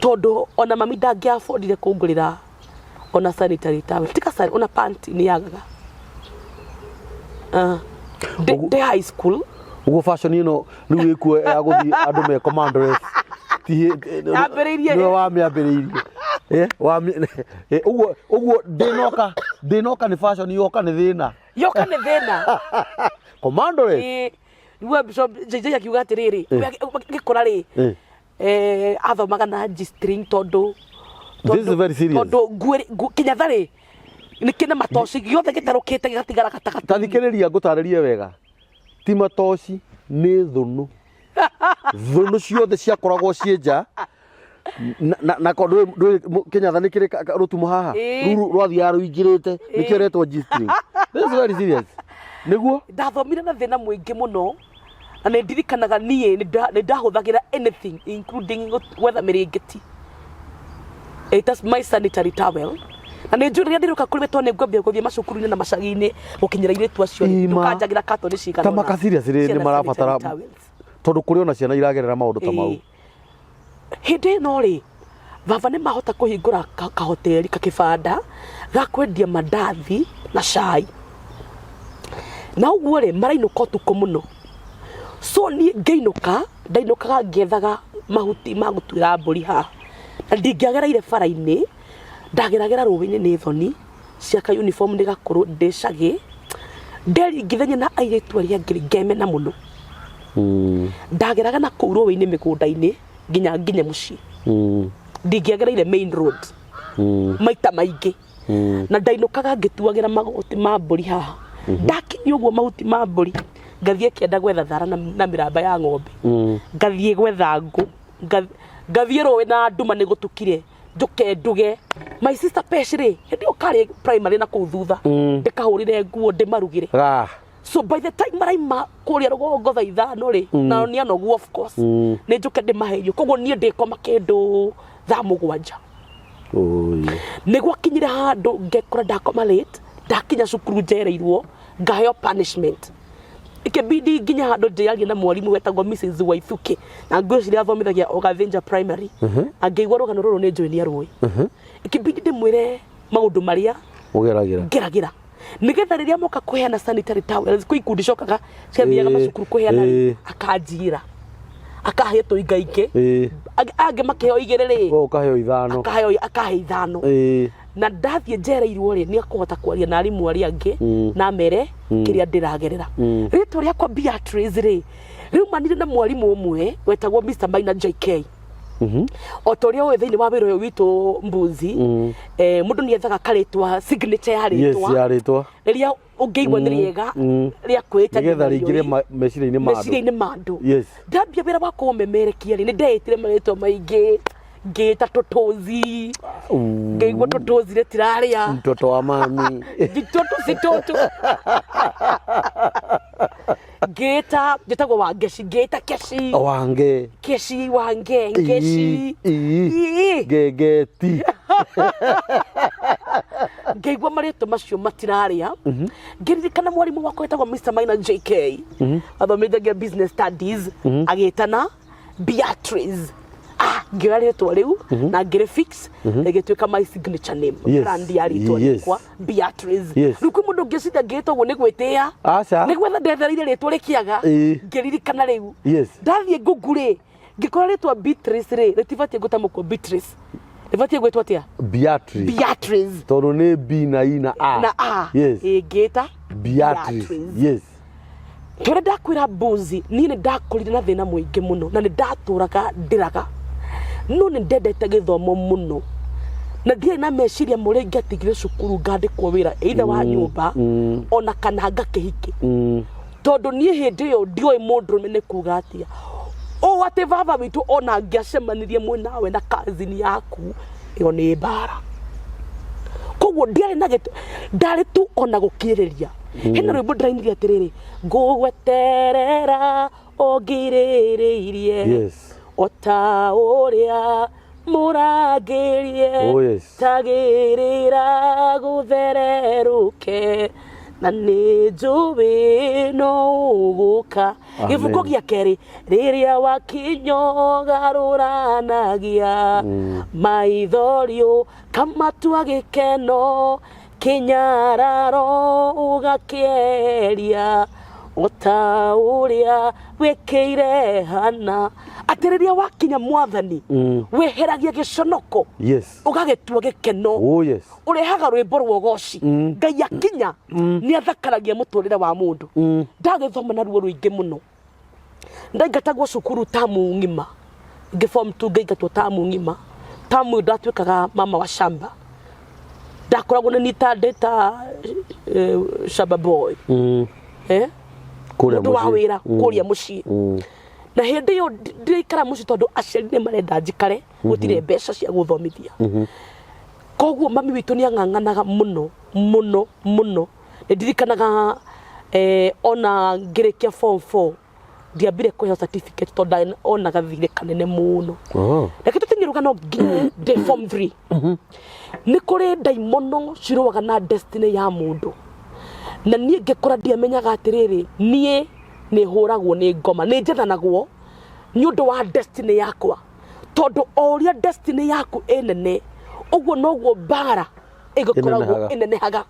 tondũ ona mami ndangĩabondire kũngũrĩra ona sanitary towel, tiga ona panty nĩ yagaga. Ah. Ndĩ high school. Ũguo fashion ĩno rĩu ĩkuo ya gũthiĩ andũ me command dress Yambĩrĩirie- nĩwe wamĩambĩrĩirie. Ũguo ndĩnoka nĩ fashion yoka nĩ thĩna. Yoka nĩ thĩna. Command dress. Ĩĩ. Nĩguo Bishop JJ akiuga atĩrĩrĩ, gĩkũra rĩ, athomaga na G-string tondũ This is very serious. Tondũ nguo kinyatha rĩ, Nĩ kĩna matoci gĩothe gĩtherũkĩte gĩgatigara gatagatĩ. Ta thikĩrĩria ngũtarĩrie wega, ti matoci, nĩ thũnũ. Thũnũ ciothe ciakoragwo ciĩ nja na ko ndũĩ kĩnyatha nĩ kĩrĩ rũtumo haha. Ruru rwathiaga rũingĩrĩte, nĩkĩo retwo G-string. This is very serious. Nĩguo. Ndathomire na thĩna mũingĩ mũno, na nĩ ndirikanaga niĩ nĩ ndahũthagĩra anything including gwetha mĩrĩngĩti. It is my sanitary towel. Na nĩ njũĩ rĩrĩa ndĩrĩũka kũrĩ we, tondũ nĩ ngwambia gũthiĩ macukuru-inĩ na macagi-inĩ gũkinyĩra airĩtu acio rĩ, ndũkanjagĩra katoni cigana Ta ũna maka seriously ciana nĩ marabatara sanitary towels. Tondũ kũrĩ ona ciana iragerera maũndũ ta mau. Hĩndĩ ĩno rĩ, baba nĩ mahota kũhingũra kahoteri kakĩbanda ga kwendia mandathi na cai, na ũguo rĩ, marainũka ũtukũ mũno. So niĩ ngĩinũka, ndainũkaga ngĩethaga mahuti ma gũtuĩra mbũri haha, na ndingĩagereire bara-inĩ, ndageragĩra rũĩ-inĩ nĩ thoni cia ka uniform nĩ gakũrũ, ndĩ cagĩ, nderingithania na airĩtu arĩa angĩ rĩ, ngemena mũno. Ndageraga na kũu rũĩ-inĩ mĩgũnda-inĩ nginya nginye mũciĩ. Ndingĩagereire main road maita maingĩ. Na ndainũkaga ngĩtuagĩra mahuti ma mbũri haha. Ndakinyia ũguo mahuti ma mbũri, ngathiĩ kĩanda gwetha thara na mĩramba ya ng'ombe. Ngathiĩ gwetha ngũ, ngathiĩ rũĩ na nduma nĩ gũtukire, njũke nduge. My sister Pesh rĩ, hĩndĩ ĩyo karĩ primary na kũu thutha, ndĩkahũrĩre nguo, ndĩmarugĩre. So by the time maraima kũrĩa rũgongo thaa 5 rĩ, nao nĩ anogu of course, nĩ njũke ndĩmahe irio. Koguo niĩ ndĩkoma kĩndũ thaa 7. Nĩ gwakinyire handũ ngekora ndakoma late, ndakinya cukuru njereirwo, ngaheo punishment. Ikĩbidi nginya handũ ndĩarie na mwarimũ wetagwo Mrs Waithuki, na ngwĩciria athomithagia o Gathĩnja Primary. Angĩigua rũgano rũrũ nĩ njũĩ nĩ arũĩ. Ikĩbidi ndĩmwĩre maũndũ marĩa ũgeragĩra, ngeragĩra, nĩgetha rĩrĩa moka kũheana sanitary towels, kwĩ ikundi cokaga ciathiaga macukuru kũheana rĩ, akanjigĩra, akahe tũingaingĩ. Angĩ makĩheo 2 rĩ, we ũkaheo 5. Akaheo, akahe 5. Na ndathiĩ njereirwo rĩ, nĩ akũhota kwaria na arimũ arĩa angĩ na amere kĩrĩa ndĩragerera. Rĩtwa rĩakwa Beatrice rĩ, rĩumanire na mwarimũ ũmwe wetagwo Mr Maina JK. O ta ũrĩa ũĩ, thĩinĩ wa wĩra ũyũ witũ mbuzi, mũndũ nĩ ethaga karĩtwa, signature ya rĩtwa ya rĩtwa rĩrĩa ũngĩigua nĩ rĩega rĩa kwĩĩtania nĩgetha narĩo rĩingĩre rĩ, meciria-inĩ ma andũ. Meciria-inĩ ma andũ. Ndambia wĩra wakwa ũmemerekia rĩ, nĩ ndeĩtire marĩtwa maingĩ, ngĩĩta tũtũzi, ngĩigua tũtũzi rĩtirarĩa. Mtoto wa mami. Tũtũ si tũtũ. Ngĩĩta, njĩtagwo Wangeci, ngĩĩta Keci. Wange. Keci, Wange, Ngeci. Ii. Ngengeti. Ngĩigua marĩtwa macio matirarĩa, ngĩririkana mwarimũ wakwa wetagwo Mr Maina JK, athomithagia business studies, agĩtana Beatrice. Ah, ngĩoya rĩtwa rĩu na ngĩrĩ fix, rĩgĩtuĩka my signature name, brand ya rĩtwa rĩakwa Beatrice. Rĩu kwĩ mũndũ ũngĩciria ngĩtwo ũguo nĩ gwĩtĩa. Aca. Nĩ gwetha ndethereire rĩtwa rĩkĩaga. Ngĩririkana rĩu, ndathiĩ Google rĩ, ngĩkora rĩtwa Beatrice rĩ, rĩtibatiĩ gũtamũkwo Beatrice, rĩbatiĩ gwĩtwo atĩa? Beatrice. Beatrice. Tondũ nĩ B na I na A. Na A. Ĩngĩta Beatrice. Tũrĩa ndakwĩra mbuzi, niĩ nĩ ndakũrire na thĩna mũingĩ mũno, na nĩ ndatũraga ndĩraga, no nĩ ndendete gĩthomo mũno, na ndiarĩ na meciria mũrĩa ingĩatigire cukuru ngandĩkwo wĩra either wa nyũmba ona kana ngakĩhike, tondũ niĩ hĩndĩ ĩyo ndioĩ mũndũrũme nĩ kuga atĩa, ũũ atĩ baba witũ ona angĩacemanirie mwĩnawe na cousin yaku, ĩyo nĩ mbara. Koguo ndiarĩ na gĩtũ, ndarĩ tu ona gũkirĩrĩria. Hena rwĩmbo ndĩrainire atĩrĩrĩ, ngũgweterera ũngirĩrĩirie o ta ũrĩa mũrangĩrie, Oh, yes. tagĩrĩra gũthererũke, na nĩ njũĩ no ũgũka. Amen. Gĩbuko gĩa kerĩ, rĩrĩa wakinyo garũranagia maithorio kamatua gĩkeno, kĩnyararo ũgakĩeheria o ta ũrĩa wĩkĩire Hana. Atĩ rĩrĩa wakinya mwathani, weheragia gĩconoko, ũgagĩtua gĩkeno. Oh yes. Ũrehaga rwĩmbo rwa ũgoci. Ngai akinya nĩ athakaragia mũtũrĩre wa mũndũ. Ndagĩthoma na ruo rũingĩ mũno, ndaingatagwo cukuru tamu ng'ima. Ngĩ form 2 ngaingatwo tamu ng'ima. Tamu ĩyo ndatuĩkaga mama wa shamba. Ndakoragwo nĩ nita ndĩ ta shaba boy. Eh? Kũrĩa Mũndũ wa mũciĩ. wĩra kũrĩa mũciĩ. Na hĩndĩ ĩyo ndĩraikara mũciĩ tondũ aciari nĩ marenda njikare, gũtirĩ mbeca cia gũthomithia. Koguo mami witũ nĩ ang'ang'anaga mũno mũno mũno. Nĩ ndirikanaga ona ngĩrĩkia form 4 ndiambire kũheo certificate tondũ onaga thirĩ kanene mũno. Oh. Reke tũtinie rũgano nginya ndĩ form 3. Nĩ kũrĩ ndaimono cirũaga na destiny ya mũndũ, na niĩ ngĩkũra ndiamenyaga atĩrĩrĩ, niĩ nĩ hũragwo nĩ ngoma, nĩ njethanagwo nĩ ũndũ wa destiny yakwa, tondũ o ũrĩa destiny yaku ĩ nene ũguo noguo mbara ĩgĩkoragwo Ĩnenehaga. Ĩnenehaga.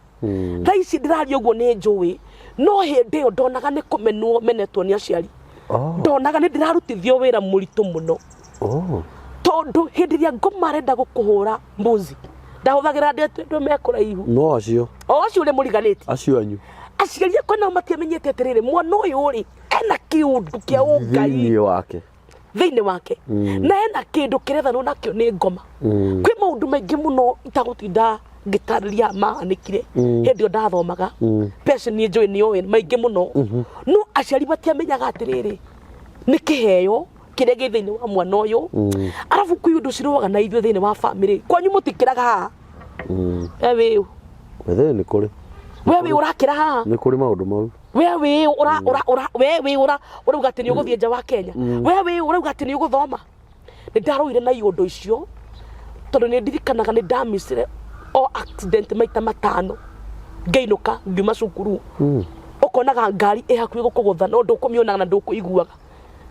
Thaa ici ndĩraria ũguo nĩ njũĩ, no hĩndĩ ĩyo ndonaga nĩ kũmenwo menetwo nĩ aciari. Oh. Ndonaga nĩ ndĩrarutithio wĩra mũritũ mũno. Oh. Tondũ hĩndĩ ĩrĩa ngoma arenda gũkũhũra mbuzi, ndahũthagĩra ndĩ me kũraihu. No acio. O acio ũrĩa mũriganĩtie. Acio anyu. Aciari akwa nao matiamenyete atĩrĩrĩ, mwana ũyũ rĩ ena kĩũndũ kĩa ũngai thĩinĩ wake. Thĩinĩ wake, na ena kĩndũ kĩrethanwo nakĩo nĩ ngoma. Kwĩ maũndũ maingĩ mũno itagũtinda ngĩtarĩria mahanĩkire hĩndĩ ĩyo ndathomaga. Pesha niĩ njũĩ nĩ oĩ maingĩ mũno, no aciari matiamenyaga atĩrĩrĩ, nĩ kĩheo kĩrĩa gĩ thĩinĩ wa mwana ũyũ. Arabu kwĩ ũndũ cirũaga na ithuĩ thĩinĩ wa bamĩrĩ kwanyu mũtikĩraga haha. We wĩũ? Wethe nĩ kũrĩ. We wĩ ũrakĩra haha? Nĩ kũrĩ maũndũ mau. We wĩ ũra ũra ũra we wĩ ũra ũrauga atĩ nĩ ũgũthiĩ nja wa Kenya? We wĩ ũrauga atĩ nĩ ũgũthoma? Nĩ ndarũire na iũndũ icio tondũ nĩ ndirikanaga nĩ ndamicire o accident maita 5 ngĩinũka ngiuma cukuru. Ũkonaga ngari ĩ hakuhĩ gũkũgũtha no ndũkũmĩonaga na ndũkũiguaga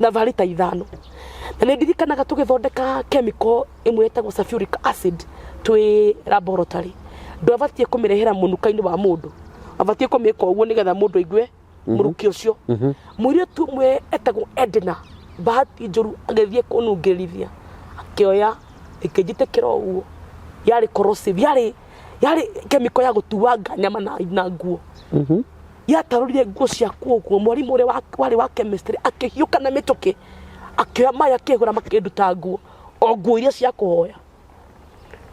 thabarĩ ta 5. Na nĩ ndirikanaga tũgĩthondeka chemical ĩmwe ĩtagwo sulfuric acid twĩ laboratory, ndwabatiĩ kũmĩrehera mũnuka-inĩ wa mũndũ, wabatiĩ kũmĩka ũguo nĩgetha mũndũ aigue mũrukĩ ũcio. Mũirĩtu ũmwe etagwo Edna, bahati njũru agĩthiĩ kũnungĩrithia, akĩoya ĩkĩnjitĩkĩra ũguo. Yarĩ corrosive, yarĩ chemical ya gũtuanga nyama na nguo. Yatarũrire nguo ciakwa ũguo. Mwarimũ ũrĩa warĩ wa chemistry akĩhiũka na mĩtũkĩ, akĩoya maĩ, akĩhũra, makĩnduta nguo, o nguo iria cia kũhoya.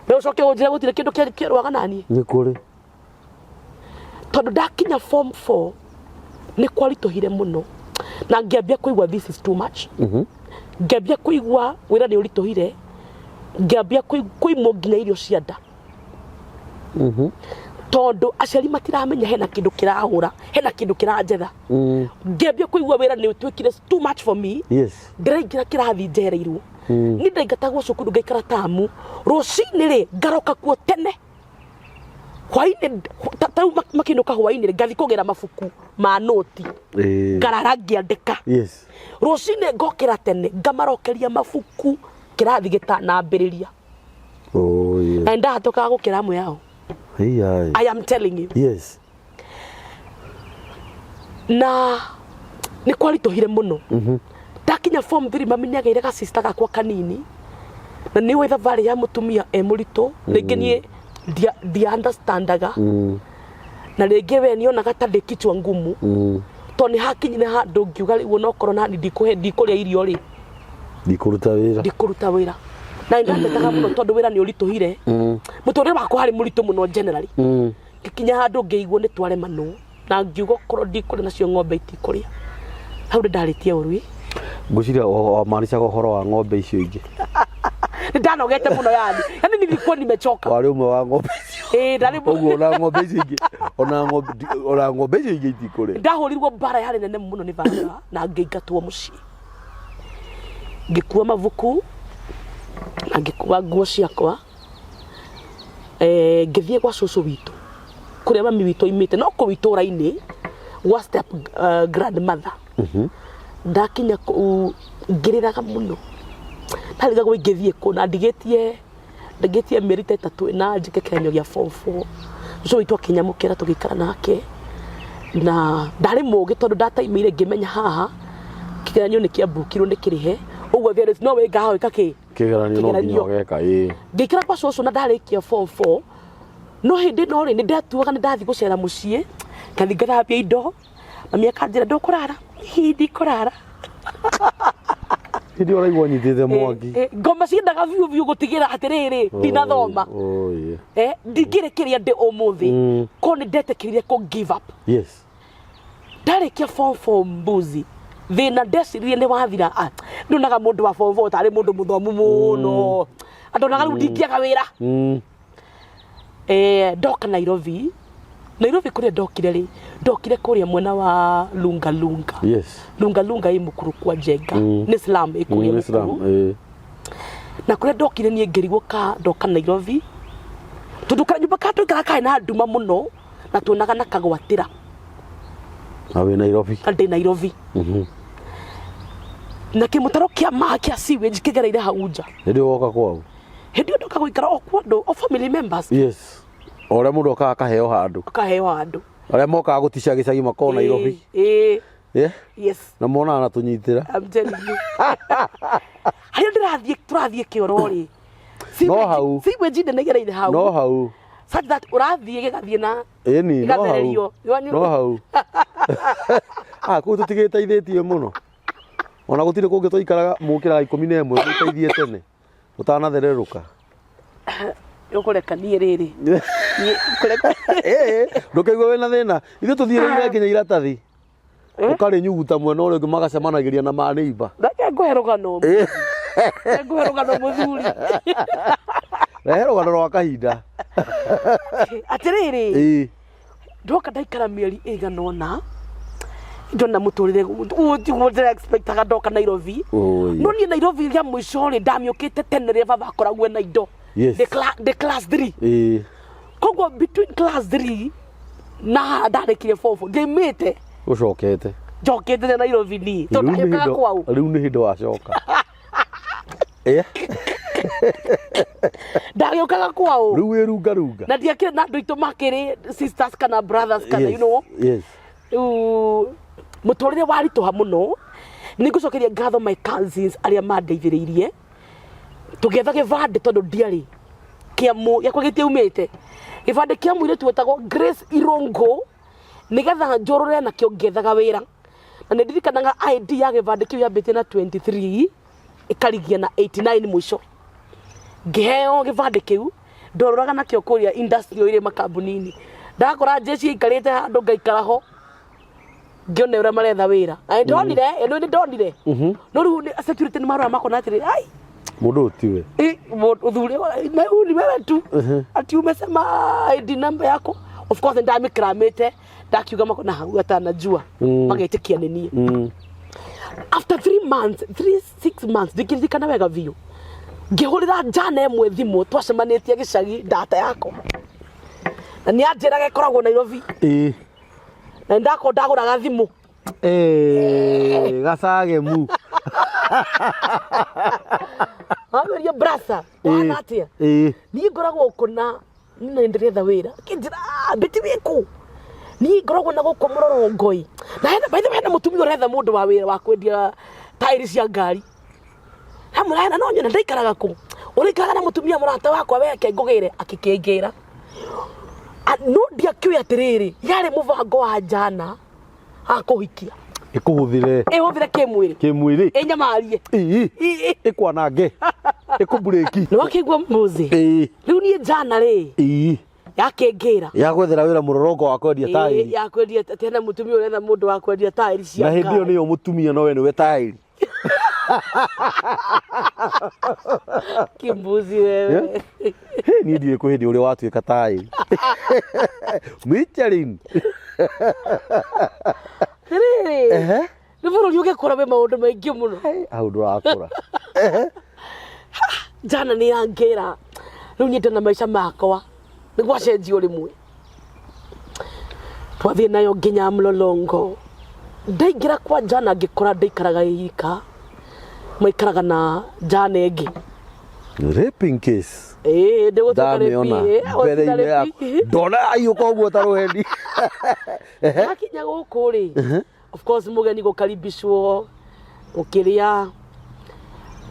We ũcoke ũnjĩre gũtirĩ kĩndũ kĩrũaga naniĩ? Nĩ kũrĩ. Tondũ ndakinya form 4 nĩ kwaritũhire mũno na ngĩambia kũigua this is too much. Ngĩambia kũigua wĩra nĩ ũritũhire, ngĩambia kũimwo nginya irio cia nda tondũ aciari matiramenya hena kĩndũ kĩrahũra, hena kĩndũ kĩranjetha. Ngĩambia kũigua wĩra nĩ ũtuĩkire too much for me. Ndĩraingĩra kĩrathi njereirwo, niĩ ndaingatagwo cukuru ngaikara tamu, rũcinĩ rĩ ngaroka kuo tene, hwainĩ ta rĩu makĩinũka hwainĩ rĩ, ngathi kũgĩra mabuku ma noti. Ngarara ngĩandĩka. Rũcinĩ ngokĩra tene, ngamarokeria mabuku kĩrathi gĩtanambĩrĩria. Oh, yes. Na nĩndahĩtũkaga gũkĩra amwe ao. Hey, I am telling you. Na nĩ kwaritũhire mũno. Ndakinya form 3, mami nĩ agĩire gacista gakwa kanini, na nĩ ũĩ thabarĩ ya mũtumia e mũritũ, rĩngĩ niĩ ndia understandaga, na rĩngĩ we nĩonaga ta ndĩ kichwa ngumu, tondũ nĩ hakinyire handũ ngiuga rĩu onokorwo nani ndikũhe, ndikũrĩa irio rĩ, ndikũruta wĩra. Ndikũruta wĩra. Na nĩ ndatetaga mũno tondũ wĩra nĩ ũritũhire, mũtũrĩre wakwa warĩ mũritũ mũno generally. Ngĩkinya handũ ngĩigua nĩ twaremanwo na ngiuga okorwo ndikũrĩa nacio ng'ombe itikũrĩa. Hau nĩ ndarĩtie ũrui. Ngwĩciria wamaanishaga ũhoro wa ng'ombe icio ingĩ. Nĩ ndanogete mũno, yani nilikuwa nimechoka. Warĩ ũmwe wa ng'ombe icio. Ĩĩ, ndarĩ. Ũguo ona ng'ombe icio ingĩ, ona ng'ombe icio ingĩ itikũrĩa. Ndahũrirwo mbara yarĩ nene mũno nĩ baba na ngĩingatwo mũciĩ, ngĩkua mabuku na ngĩkua nguo ciakwa, ngĩthiĩ gwa cũcũ witũ kũrĩa mami witũ oimĩte, no kũu itũũra-inĩ gwa step grandmother. Ndakinya kũu ngĩrĩraga mũno, ndarigagwo ingĩthiĩ kũ na ndigĩtie mĩeri ta 3 na njĩke kĩgeranio gĩa form 4. Cũcũ witũ akĩnyamũkĩra, tũgĩikara nake, na ndarĩ mũgĩ tondũ ndataimĩire ngĩmenya haha kĩgeranio nĩ kĩambukirwo nĩ kĩrĩhe ũguo, there is no way ngaga gwĩka kĩ Kĩgeranio no nginya. Kĩgeranio. Ũgeka ĩĩ. Ngĩikara kwa cũcũ na ndarĩkia form 4, no hĩndĩ ĩno rĩ, nĩ ndatuaga nĩ ndathiĩ gũcera mũciĩ, ngathi ngathambia indo, mami akanjĩra, "Ndũkũrara?" "Hihi ndikũrara." Hĩndĩ ĩyo ũraigua ũnyitĩte mwaki. Ngoma ciendaga biũ biũ gũtigĩra atĩrĩrĩ ndinathoma. Oh, yeah. Ndingĩrĩ kĩrĩa ndĩ ũmũthĩ ko nĩ ndetĩkĩrire kũ give up. Ndarĩkia form four mbuzi thĩna ndeciririe nĩ wathira. Ah, ndonaga mũndũ wa form four tarĩ mũndũ mũthomu mũno, andonaga rĩu ndingĩaga wĩra. Ndoka Nairobi, Nairobi kũrĩa ndokire rĩ, ndokire kũrĩa mwena wa Lunga Lunga. Lunga Lunga ĩ Mukuru kwa Njenga. Nĩ slum ĩ kũrĩa Nĩ slum, Mukuru. Na kũrĩa ndokire niĩ ngĩrigwo ka ndoka Nairobi tondũ kanyũmba ka twaikaraga karĩ na nduma mũno na tuonaga na kagwatĩra. Na wĩ Nairobi. Na ndĩ Nairobi. Na kĩmũtaro kĩa ma kĩa sewage kĩgereire hau nja. Hĩndĩ ĩyo woka kwao. Hĩndĩ ĩyo ndoka gũikara o kwa andũ, o family members. O ũrĩa mũndũ okaga akaheo handũ. Akaheo handũ. Arĩa mokaga gũtica gĩcagi makoragwo Nairobi. Ĩĩ. Yeah? Yes. Na monaga na tũnyitĩra. I'm telling you. Harĩa ndĩrathiĩ tũrathiĩ kĩoro rĩ. No hau. Sewage nene ĩgereire hau. No hau. Such that ũrathiĩ gĩgathiĩ na Ĩni, no hau. Gĩgathererio. No hau. Ah, kũu tũtigĩteithĩtie mũno. Ona gũtirĩ kũngĩ twaikaraga mũkĩraga 11 mũteithie tene. Ũtanathererũka. Ũkũreka niĩ rĩrĩ. Niĩ ngũreka. Ĩĩ, ndũkaigua wĩna thĩna. Ithuĩ tũthiĩrĩire nginya iratathi. Ũkarĩnyuguta mwena ũrĩa ũngĩ magacemanagĩria na maneiba. Reke ngũhe rũgano. Reke ngũhe rũgano mũthuri. Rehe rũgano rwa kahinda. Atĩrĩrĩ. Ndoka ndaikara mĩeri ĩigana ũna ndona mũtũrĩre ũyũ tiguo ndĩra expectaga ndoka Nairobi. No niĩ Nairobi rĩa mũico rĩ ndamĩũkĩte tene rĩrĩa baba akoragwo ena indo. Ndĩ class 3. Koguo between class 3 na haha ndarĩkirie form 4 ndiaimĩte. Ũcokete. Njokete na Nairobi niĩ tondũ ndagĩũkaga kwao. Rĩu nĩ hĩndĩ wacoka. Ndagĩũkaga kwao. Rĩu wĩ runga runga. Na ndiakĩrĩ na andũ aitũ makĩrĩ sisters kana brothers kana you know. Rĩu mũtũrĩre waritũha mũno. Nĩ ngũcokeria ngatho my cousins arĩa mandeithĩrĩirie tũgĩetha gĩbandĩ tondũ ndiarĩ kĩa gĩakwa gĩtiaumĩte. Gĩbandĩ kĩa mũirĩtu wetagwo Grace Irũngũ nĩgetha njũrũre nakĩo ngĩethaga wĩra. Na nĩ ndirikanaga ID ya gĩbandĩ kĩu yambĩtie na 23 ĩkarigia na 89 mũico. Ngĩheo gĩbandĩ kĩu ndorũraga nakĩo kũrĩa industrial ĩrĩ makambuni-inĩ. Ndakora jeshi ĩikarĩte handũ ngaikara ho ngĩone ũrĩa maretha wĩra. Na nĩndonire, ĩno nĩndonire. No rĩu security nĩ marora makona atĩrĩ, ai Mũndũ ũyũ tiwe. Ũthuri na huyu ni wewe tu. Ati umesema ID number yako. Of course ndamĩkramĩte ndakiuga makona hau atanajua. Magetĩkia nĩ niĩ. After 3 months, 3 6 months ndingĩririkana wega biũ. Ngĩhũrĩra njana ĩmwe thimũ twacemanĩtie gĩcagi ndata yakwa. Na nĩ anjĩraga ĩkoragwo Nairobi. Na nĩ ndakorwo ndagũraga thimũ. Gacagemu. Wamĩria brasa, ũhana atĩa? Niĩ ngoragwo kũna na ndĩretha wĩra. Akĩnjĩra, ah, Betty wĩ kũ? Niĩ ngoragwo na gũkũ mũrorongoi. Na hena, by the way, hena mũtumia ũretha mũndũ wa wĩra wa kwendia taĩri cia ngari. Hamwe hena no nyone ndaikaraga kũ? Ũraikaraga na mũtumia mũrata wakwa weke ngũgĩre, akĩkĩngĩra. No ndiakĩũĩ atĩrĩrĩ, yarĩ mũbango wa njana akũhikia. Ĩkũhũthĩre. Ĩhũthĩre kĩmwĩrĩ. Kĩmwĩrĩ. Ĩnyamarie. Ĩkwanange. Ĩkũmburĩki. Nĩ wakĩigua mbuzi? Rĩu niĩ njana rĩ. Yakĩngĩra. Ya gwethera wĩra mũrorongo wa kwendia taĩri. Ya kwendia tena mũtumia ũretha mũndũ wa kwendia taĩri cia Na hĩndĩ ĩyo ngari. nĩyo mũtumia no we nĩwe taĩri. Kimbuzi wewe. Hey, niĩ ndiũĩ kwĩ hĩndĩ ũrĩa watuĩka taĩri. Michelin. Rĩrĩ. Nĩ bũrũri ũgĩkũra wĩ maũndũ maingĩ mũno. Hau ndũrakũra. Njana nĩ yangĩra. Rĩu niĩ ndona maica makwa. Nĩ gwacenjio rĩmwe. Twathiĩ nayo nginya Mlolongo. Ndaingĩra kwa Jana ngĩkora ndaikaraga ika. Maikaraga na Jana ĩngĩ. Raping case. Ĩĩ, ndĩgũtuĩka Ndamĩona rape, ĩĩ, mbere-inĩ yaku. Ndona aiyũka ũguo ta rũheni. Ndakinya gũkũ rĩ, of course mũgeni gũkaribishwo, gũkĩrĩa.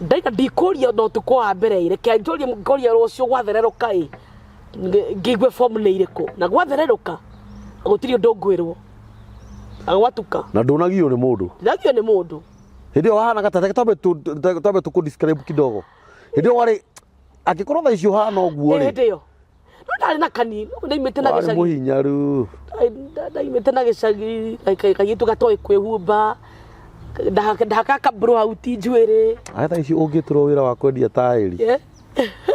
Ndaiga ndikũria na ũtukũ wa mbere ĩ, reke njũrie ngoria rũciũ gwathererũka ĩ, ngĩigue form nĩ irĩkũ. Na gwathererũka, gũtirĩ ũndũ ngwĩrwo. Na gwatuka. Na ndũnagio nĩ mũndũ? Ndinagio nĩ mũndũ. Hĩndĩ ĩyo wahanaga ta reke twambe twambe tũkũ describe kidogo. Hĩndĩ ĩyo warĩ angĩkorwo thaa ici ũhana ũguo rĩ. Hĩndĩ ĩyo no ndarĩ na kanini ndaimĩte na Warĩ gĩcagi. mũhinyaru. Ndaimĩte na gĩcagi kairĩtu gatoĩ kwĩhumba ndahakaga blowout njuĩrĩ. Aya thaa ici ũngĩtũrwo wĩra wa kwendia taĩri.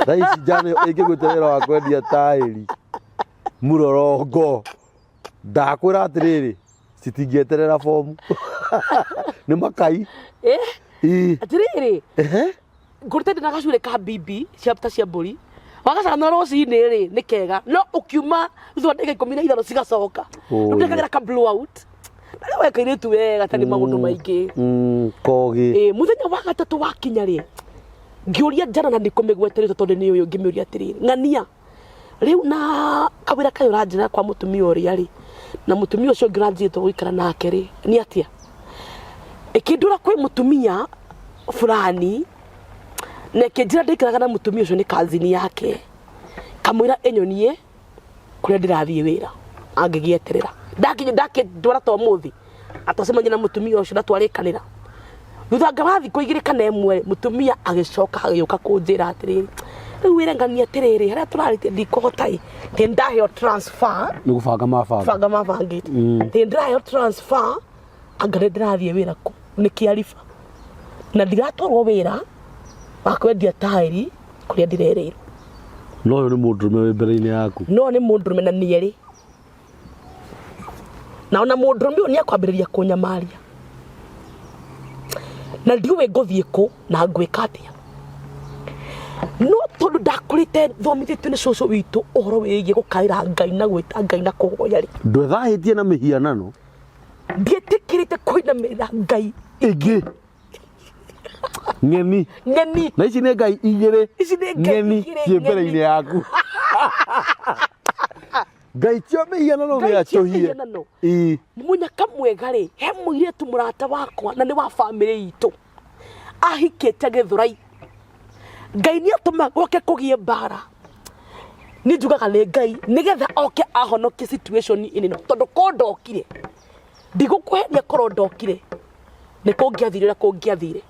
Thaa ici njana ĩngĩgwĩta wĩra wa kwendia taĩri mũrorongo ndakwĩra atĩrĩrĩ citingĩeterera bomu nĩ makai. Ii. Atĩrĩrĩ, ngũrĩte ndĩ na gacuĩrĩ ka bibi cia ta cia mbũri wagacanũra rũcinĩ rĩ nĩ kega no ũkiuma thutha wa ndagĩka 15 cigacoka. Oi. Rĩu ndekagĩra ka blowout na rĩu kairĩtu wega gatarĩ maũndũ maingĩ. Kogĩ. Ĩ, mũthenya wa gatatũ wakinya rĩ ngĩũria njana na ndikũmĩgweterete tondũ nĩ ũyũ ngĩmĩũria atĩrĩrĩ ng'ania rĩu na kawĩra kayo ũranjĩra kwa mũtumia ũrĩa rĩ na mũtumia ũcio ũngĩ ũranjĩrĩte gũikara nake rĩ nĩ atĩa ĩkĩndwara kwĩ mũtumia fulani na ĩkĩnjĩra ndĩikaraga na mũtumia ũcio nĩ kazini yake kamwĩra ĩnyonie kũrĩa ndĩrathiĩ wĩra angĩgĩeterera ndakinya ndakĩndwara ta ũmũthĩ atwacemania na mũtumia ũcio na twarĩkanĩra thutha nga wa thikũ igĩrĩ kana ĩmwe mũtumia agĩcoka agĩũka kũnjĩra atĩrĩrĩ rĩu wĩre ngania atĩrĩrĩ harĩa tũrarĩtie ndikũhota ĩ tĩ ndaheo transfer. Nĩ gũbanga mabanga. Banga mabangĩte tĩ ndĩraheo transfer anga nĩ ndĩrathiĩ wĩra kũ nĩ kĩariba na ndiratwarwo wĩra wa kwendia taĩri kũrĩa ndĩrerĩirwo. No ũyũ nĩ mũndũrũme wĩ mbere-inĩ yaku. No nĩ mũndũrũme na nĩ erĩ na ona mũndũrũme ũyũ nĩ akwambĩrĩria kũnyamaria na ndiũĩ ngũthiĩ kũ na ngwĩka atĩa no tondũ ndakũrĩte thomithĩtio nĩ cũcũ witũ ũhoro wĩgiĩ gũkaĩra Ngai na gwĩta Ngai na kũhoya rĩ Ndwethahĩtie na mĩhianano ndiĩtĩkĩrĩte kũinamĩrĩra Ngai ĩngĩ ng'eni. Ng'eni. Na ici nĩ ngai igĩrĩ. Ici nĩ ngai ng'eni igĩrĩ ciĩ mbere-inĩ ng'eni. Yaku ngai cio mĩhianano Ngai cia mĩacũhie. mĩhianano. Ii. Mũnyaka mwega rĩ he mũirĩtu mũrata wakwa na nĩ wa bamĩrĩ itũ ahikĩte Gĩthũrai Ngai nĩ atũma gwake kũgĩe mbara niĩ njugaga nĩ Ngai nĩgetha oke ahonokie situation ĩno tondũ ko ndokire ndigũkũhenia korwo ndokire nĩ kũngĩathire ũrĩa kũngĩathire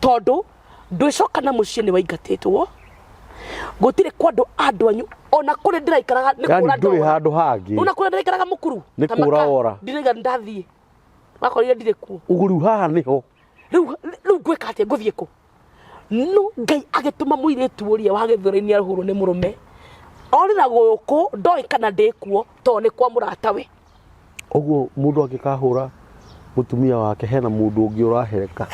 tondũ ndwĩcoka na mũciĩ nĩ waingatĩtwo gũtirĩ kwa andũ a andũ anyu ona kũrĩ ndĩraikaraga nĩ Yani kũra ndũrĩ ndora. handũ hangĩ. Ona kũrĩa ndĩraikaraga mũkuru Nĩ ta kũra maka, wora. ndiraiga ndathiĩ wakorire ndirĩ kuo. Ũguo rĩu haha nĩho. Rĩu ngwĩka atĩa ngũthiĩ kũ no Ngai agĩtũma mũirĩtu ũrĩa wa Gĩthũrai-inĩ arũhũrwo nĩ mũrũme orĩra gũkũ ndoĩ kana ndĩ kuo tondũ nĩ kwa mũratawe. Ũguo mũndũ angĩkahũra mũtumia wake hena mũndũ ũngĩ ũrahereka.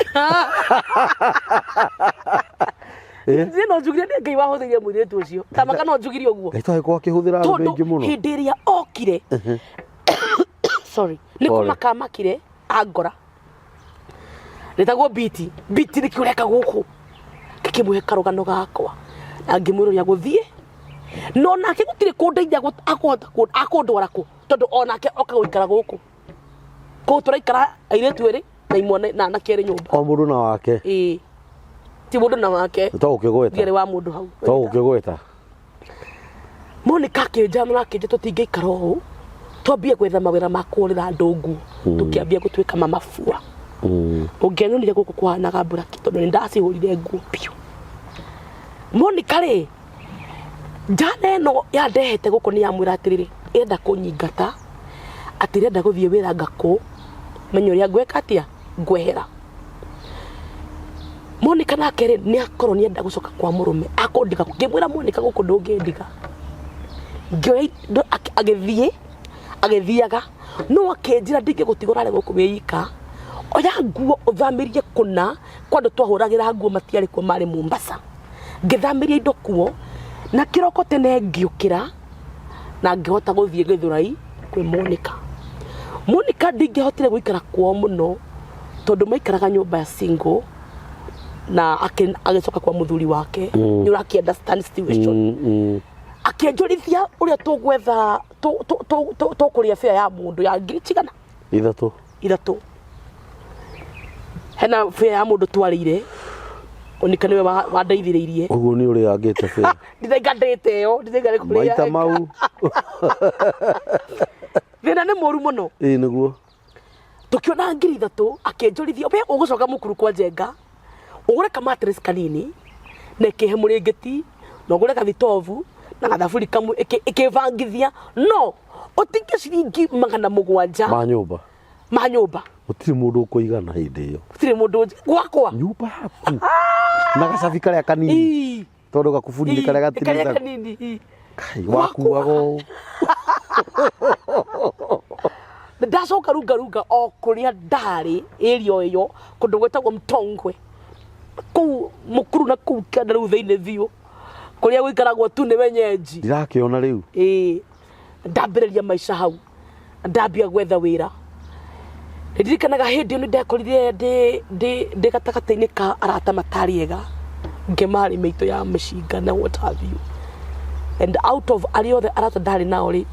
Niĩ no njugire nĩ Ngai wahũthĩrire mũirĩtu ũcio tamaka no njugire ũguo. Ngai to agĩkorwo akĩhũthĩra arũme tondũ aingĩ mũno. Hĩndĩ ĩrĩa okire sorry nĩ Pole. kũmaka amakire angora rĩtagwo biti biti nĩkĩ ũreka gũkũ ngĩkĩmũhe karũgano gakwa na ngĩmwĩra ũrĩa gũthiĩ no nake gũtirĩ kũndeithia akũhota akũndwara kũ tondũ onake oka gũikara gũkũ kũu tũraikara airĩtu erĩ na imwana na anake erĩ nyũmba. O mũndũ na wake. Ĩĩ ti mũndũ na wake. To gũkĩgweta. Ndiarĩ wa mũndũ hau. To gũkĩgweta. Monica akĩnjanũra akĩnja tũtingĩikara ũũ twambie gwetha mawĩra ma kũhũrĩra andũ nguo tũkĩambia gũtuĩka mamabua. Ũngĩanyonire gũkũ kũhanaga mburaki tondũ nĩ ndacihũrire nguo biũ. Monica rĩ njana ĩno yandehete gũkũ nĩ yamwĩra atĩrĩrĩ ĩrenda kũnyingata atĩ ĩrenda gũthiĩ wĩra ngakũ menya ũrĩa ngwĩka atĩa ngwehera. Monica nake rĩ nĩ akorwo nĩ enda gũcoka kwa mũrũme akũndiga ngĩmwĩra Monica gũkũ ndũngĩndiga ngĩoya indo agĩthiĩ agĩthiaga no akĩnjĩra ndingĩgũtiga ũrare gũkũ wĩ ika oya nguo ũthamĩrie kũna kwa andũ twahũragĩra nguo matiarĩ kuo marĩ Mombasa ngĩthamĩria indo kuo na kĩroko tene ngĩũkĩra na ngĩhota gũthiĩ Gĩthũrai kwĩ Monica. Monica ndingĩahotire gũikara kwao mũno tondũ maikaraga nyũmba ya single na agĩcoka kwa mũthuri wake nĩ ũrakĩ understand situation. Akĩnjũrithia ũrĩa tũgwetha tũkũrĩa bĩa ya mũndũ ya ngiri cigana. 3. 3 hena bĩa ya mũndũ twarĩire Monica nĩwe wandeithĩrĩirie. Ũguo nĩ ũrĩangĩte bĩa. Ndithaingatĩte ĩyo ndithainga nĩ kũrĩa. Maita mau. Thĩna nĩ mũru mũno. Ĩĩ nĩguo. Tukiona 3,000 akĩnjũrithia we ũgũcoka mũkuru kwa Njenga ũgũre ka mattress kanini na ĩkĩhe mũrĩngĩti na ũgũre gathitobu na gathaburi kamwe ĩkĩbangithia no ũtingie ciringi 700 ma nyũmba ma nyũmba. Gũtirĩ mũndũ ũkũigana hĩndĩ ĩyo. Gũtirĩ mũndũ gwakwa. Nyũmba yaku na gacabi karĩa kanini. Tondũ gakuburi nĩ karĩa karĩa gatinitagwo. Kanini ii. Kai, wakuaga ũũ. Ndacoka rungarunga o kũrĩa ndarĩ area ĩyo kũndũ gwĩtagwo Mtongwe kũu mũkuru na kũu kĩanda rĩu thĩinĩ biũ kũrĩa gũikaragwo tu nĩ wenyenji. Ndirakĩona rĩu. Ĩĩ, ndambĩrĩria maica hau, ndambia gwetha wĩra. Nĩndirikanaga hĩndĩ ĩyo nĩndekorire ndĩ gatagatĩ-inĩ ka arata matarĩ ega, ngĩmarĩ mĩitũ ya mĩcinga na what have you, and out of arĩa othe arata ndarĩ nao rĩ,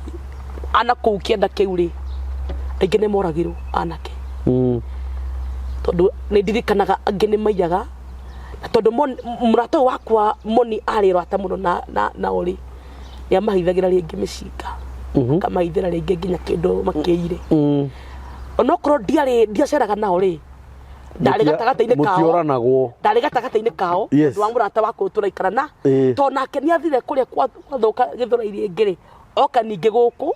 ana kũu kĩanda kĩu rĩ, aingĩ nĩ moragirwo anake. Tondũ nĩ ndirikanaga angĩ nĩ maiyaga na tondũ mũrata ũyũ wakwa Moni arĩ rata mũno nao rĩ, nĩ amahithagĩra rĩngĩ mĩcinga, akamahithĩra rĩngĩ nginya kĩndũ makĩire. Onokorwo ndiarĩ ndiaceraga nao rĩ, ndarĩ gatagatĩ-inĩ kao. Mũtioranagwo. Ndarĩ gatagatĩ-inĩ kao. Tondũ wa mũrata wakwa ũyũ tũraikara na tondũ nake nĩ athire kũrĩa gwathũka Gĩthũrai rĩngĩ rĩ, oka ningĩ gũkũ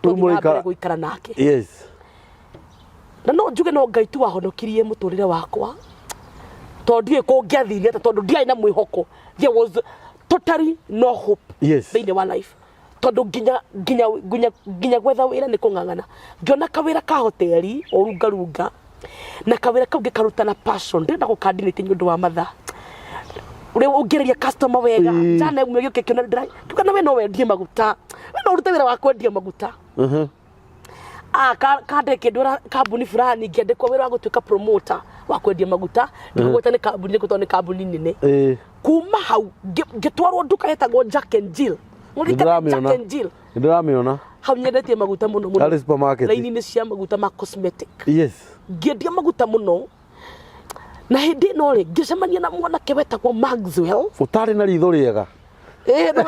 Rĩu tũthiĩ na mbere mũraikara- gũikara nake. Na no njuge no Ngai tu wahonokirie mũtũrĩre wakwa tondũ ndiũĩ kũngĩathire atĩa tondũ ndiarĩ na mwĩhoko. There was totally no hope thĩinĩ wa life tondũ nginya gwetha wĩra nĩ kũng'ang'ana. Ngĩona kawĩra ka hoteli o rungarunga na kawĩra kau ngĩkaruta na passion, ndĩrenda gũkandinĩte nĩ ũndũ wa mathaa ũrĩa ũngĩarĩria customer wega. Jana ĩmwe gĩũke kĩona ndĩra kiuga na we no wendie maguta, we no ũrute wĩra wa kwendia maguta. Ah, kandĩkĩndwara kambuni fulani ngĩandĩkwo wĩra wa gũtuĩka promoter wa kwendia maguta. Ndikũgweta nĩ kambuni nĩkũ tondũ nĩ kambuni nene. Kuma hau ngĩtwarwo nduka yetagwo Jack and Jill. Mũririkane Nĩndĩramĩona. Jack and Jill? Nĩndĩramĩona. Hau nyendetie maguta mũno mũno. Harĩ supermarket. Raini-inĩ cia maguta ma cosmetic. Ngĩendia maguta mũno na hĩndĩ ĩno rĩ ngĩcemania na mwanake wetagwo Maxwell. Ũtarĩ na ritho rĩega. Ĩĩ,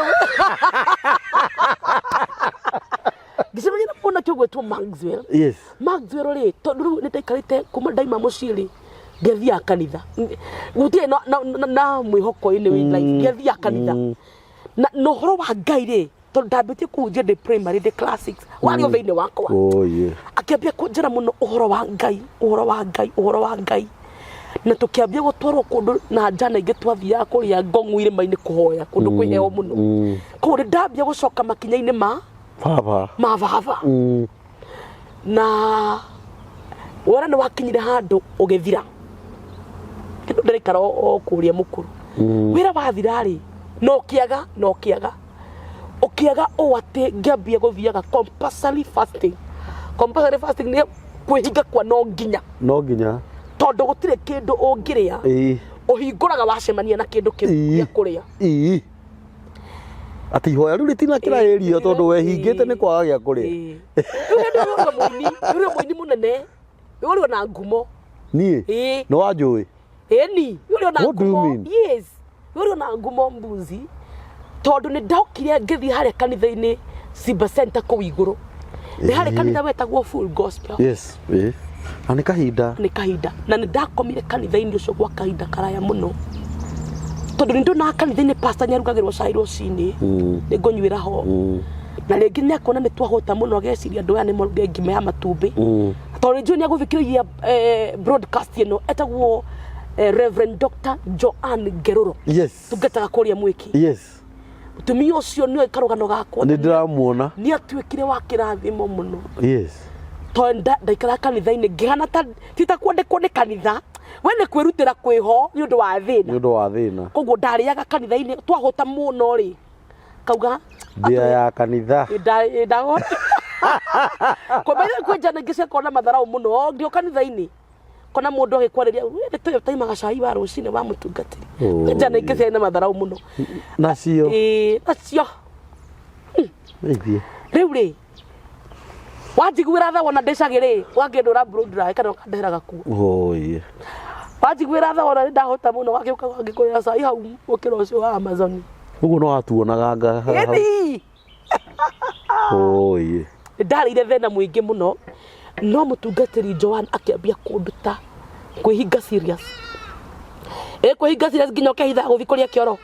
ngĩcemania na mwanake ũgwĩtwo Maxwell. Maxwell rĩ, tondũ rĩu nĩ ndaikarĩte kuma ndaima mũciĩ rĩ, ndiathiaga kanitha, gũtirĩ na mwĩhoko anyway in life, ndiathiaga kanitha na ũhoro wa Ngai rĩ, tondũ ndambĩtie kũhunjia ndĩ primary, ndĩ class 6, warĩ o thĩinĩ wakwa. Oh, yeah. Akĩambia kũnjĩra mũno ũhoro wa Ngai, ũhoro wa Ngai, ũhoro wa Ngai, na tũkĩambia gũtwarwo kũndũ na njana ingĩ twathiaga kũrĩa Ngong'u irĩma-inĩ kũhoya kũndũ kwĩ heho mũno. Koguo nĩ ndambia gũcoka makinya-inĩ ma Baba. Ma baba. Na wona nĩ wakinyire handũ ũgĩthira kĩndũ ndĩraikara o kũrĩa mũkuru. Wĩra wathira rĩ, no kĩaga no kĩaga ũkĩaga ũũ atĩ ngĩambia gũthiaga compulsory fasting. Compulsory fasting nĩ kwĩhinga kwa no nginya. No nginya. Tondũ gũtirĩ kĩndũ ũngĩrĩa. Ũhingũraga wacemania na kĩndũ kĩu gĩa kũrĩa. Ĩĩ. Atĩ ihoya rĩu rĩtinakĩra ĩrio tondũ wehingĩte nĩ kwaga gĩa kũrĩa. Ĩĩ. Rĩu hĩndĩ ĩyo ũrĩ mũini, ũrĩ mũini mũnene, ũrĩ na ngumo. Niĩ? Ĩĩ. Nĩ wanjũĩ? Ĩni, ũrĩ na What do you ngumo. mean? Yes. Ũrĩ na ngumo mbuzi. Tondũ nĩ ndokire ngĩthiĩ harĩa kanitha-inĩ Simba Center kũu igũrũ. Nĩ harĩ kanitha wetagwo Full Gospel. Yes. Ĩĩ. Na nĩ kahinda. Nĩ kahinda. Na nĩ ndakomire kanitha-inĩ ũcio gwa kahinda karaya mũno. Tondũ nĩ ndonaga kanitha-inĩ pastor nĩ arugagĩrwo cai rũcinĩ. Nĩ ngũnyuĩra ho. Na rĩngĩ nĩ akuona nĩ twahũta mũno ageciria andũ aya nĩ maruge ngima ya matumbĩ. Tondũ nĩ njũĩ nĩ agũthikĩrĩria broadcast ĩno etagwo Reverend Dr. Joanne Ngeruro. Tungataga kũrĩa Mwĩki. Mũtumia ũcio nĩoĩ karũgano gakwa. Nĩ ndĩramuona. Nĩ atuĩkire wa kĩrathimo mũno. Tondũ ndaikaraga kanitha-inĩ ngĩhana ta ti ta kwandĩkwo nĩ kanitha, we nĩ kwĩrutĩra kwĩho nĩ ũndũ wa thĩna. Nĩ ũndũ wa thĩna. Koguo ndarĩaga kanitha-inĩ twahũta mũno rĩ, kauga Mbĩa ya kanitha. Ndahota. Kwambĩrĩria kwĩ njana ingĩ ciakorwo na matharau mũno, o ndio kanitha-inĩ. Kona mũndũ agĩkwarĩria, we nĩ tũyũ taimaga cai wa rũcinĩ wa mũtungatĩri. Oh, Njana ingĩ ciarĩ na matharau mũno. Nacio. Ĩĩ, nacio. Ithiĩ. Rĩu rĩ, wanjiguĩra tha wona ndĩcagĩ rĩ, wakĩndũra blow dry kana ũkandehera gakuo. Oh, yeah. Wanjiguĩra tha wona nĩ ndahota mũno, wagĩũka wangĩkũrĩra cai hau mũkĩra ũcio wa Amazon. Ũguo no watuonaga nga hau. Ĩni. Oh, yeah. Ndarĩire thĩna mũingĩ mũno. No mũtungatĩri Joan akĩambia kũnduta kwĩhinga serious. Ĩ kwĩhinga serious nginya ũkehitha gũthiĩ kũrĩa kĩoro,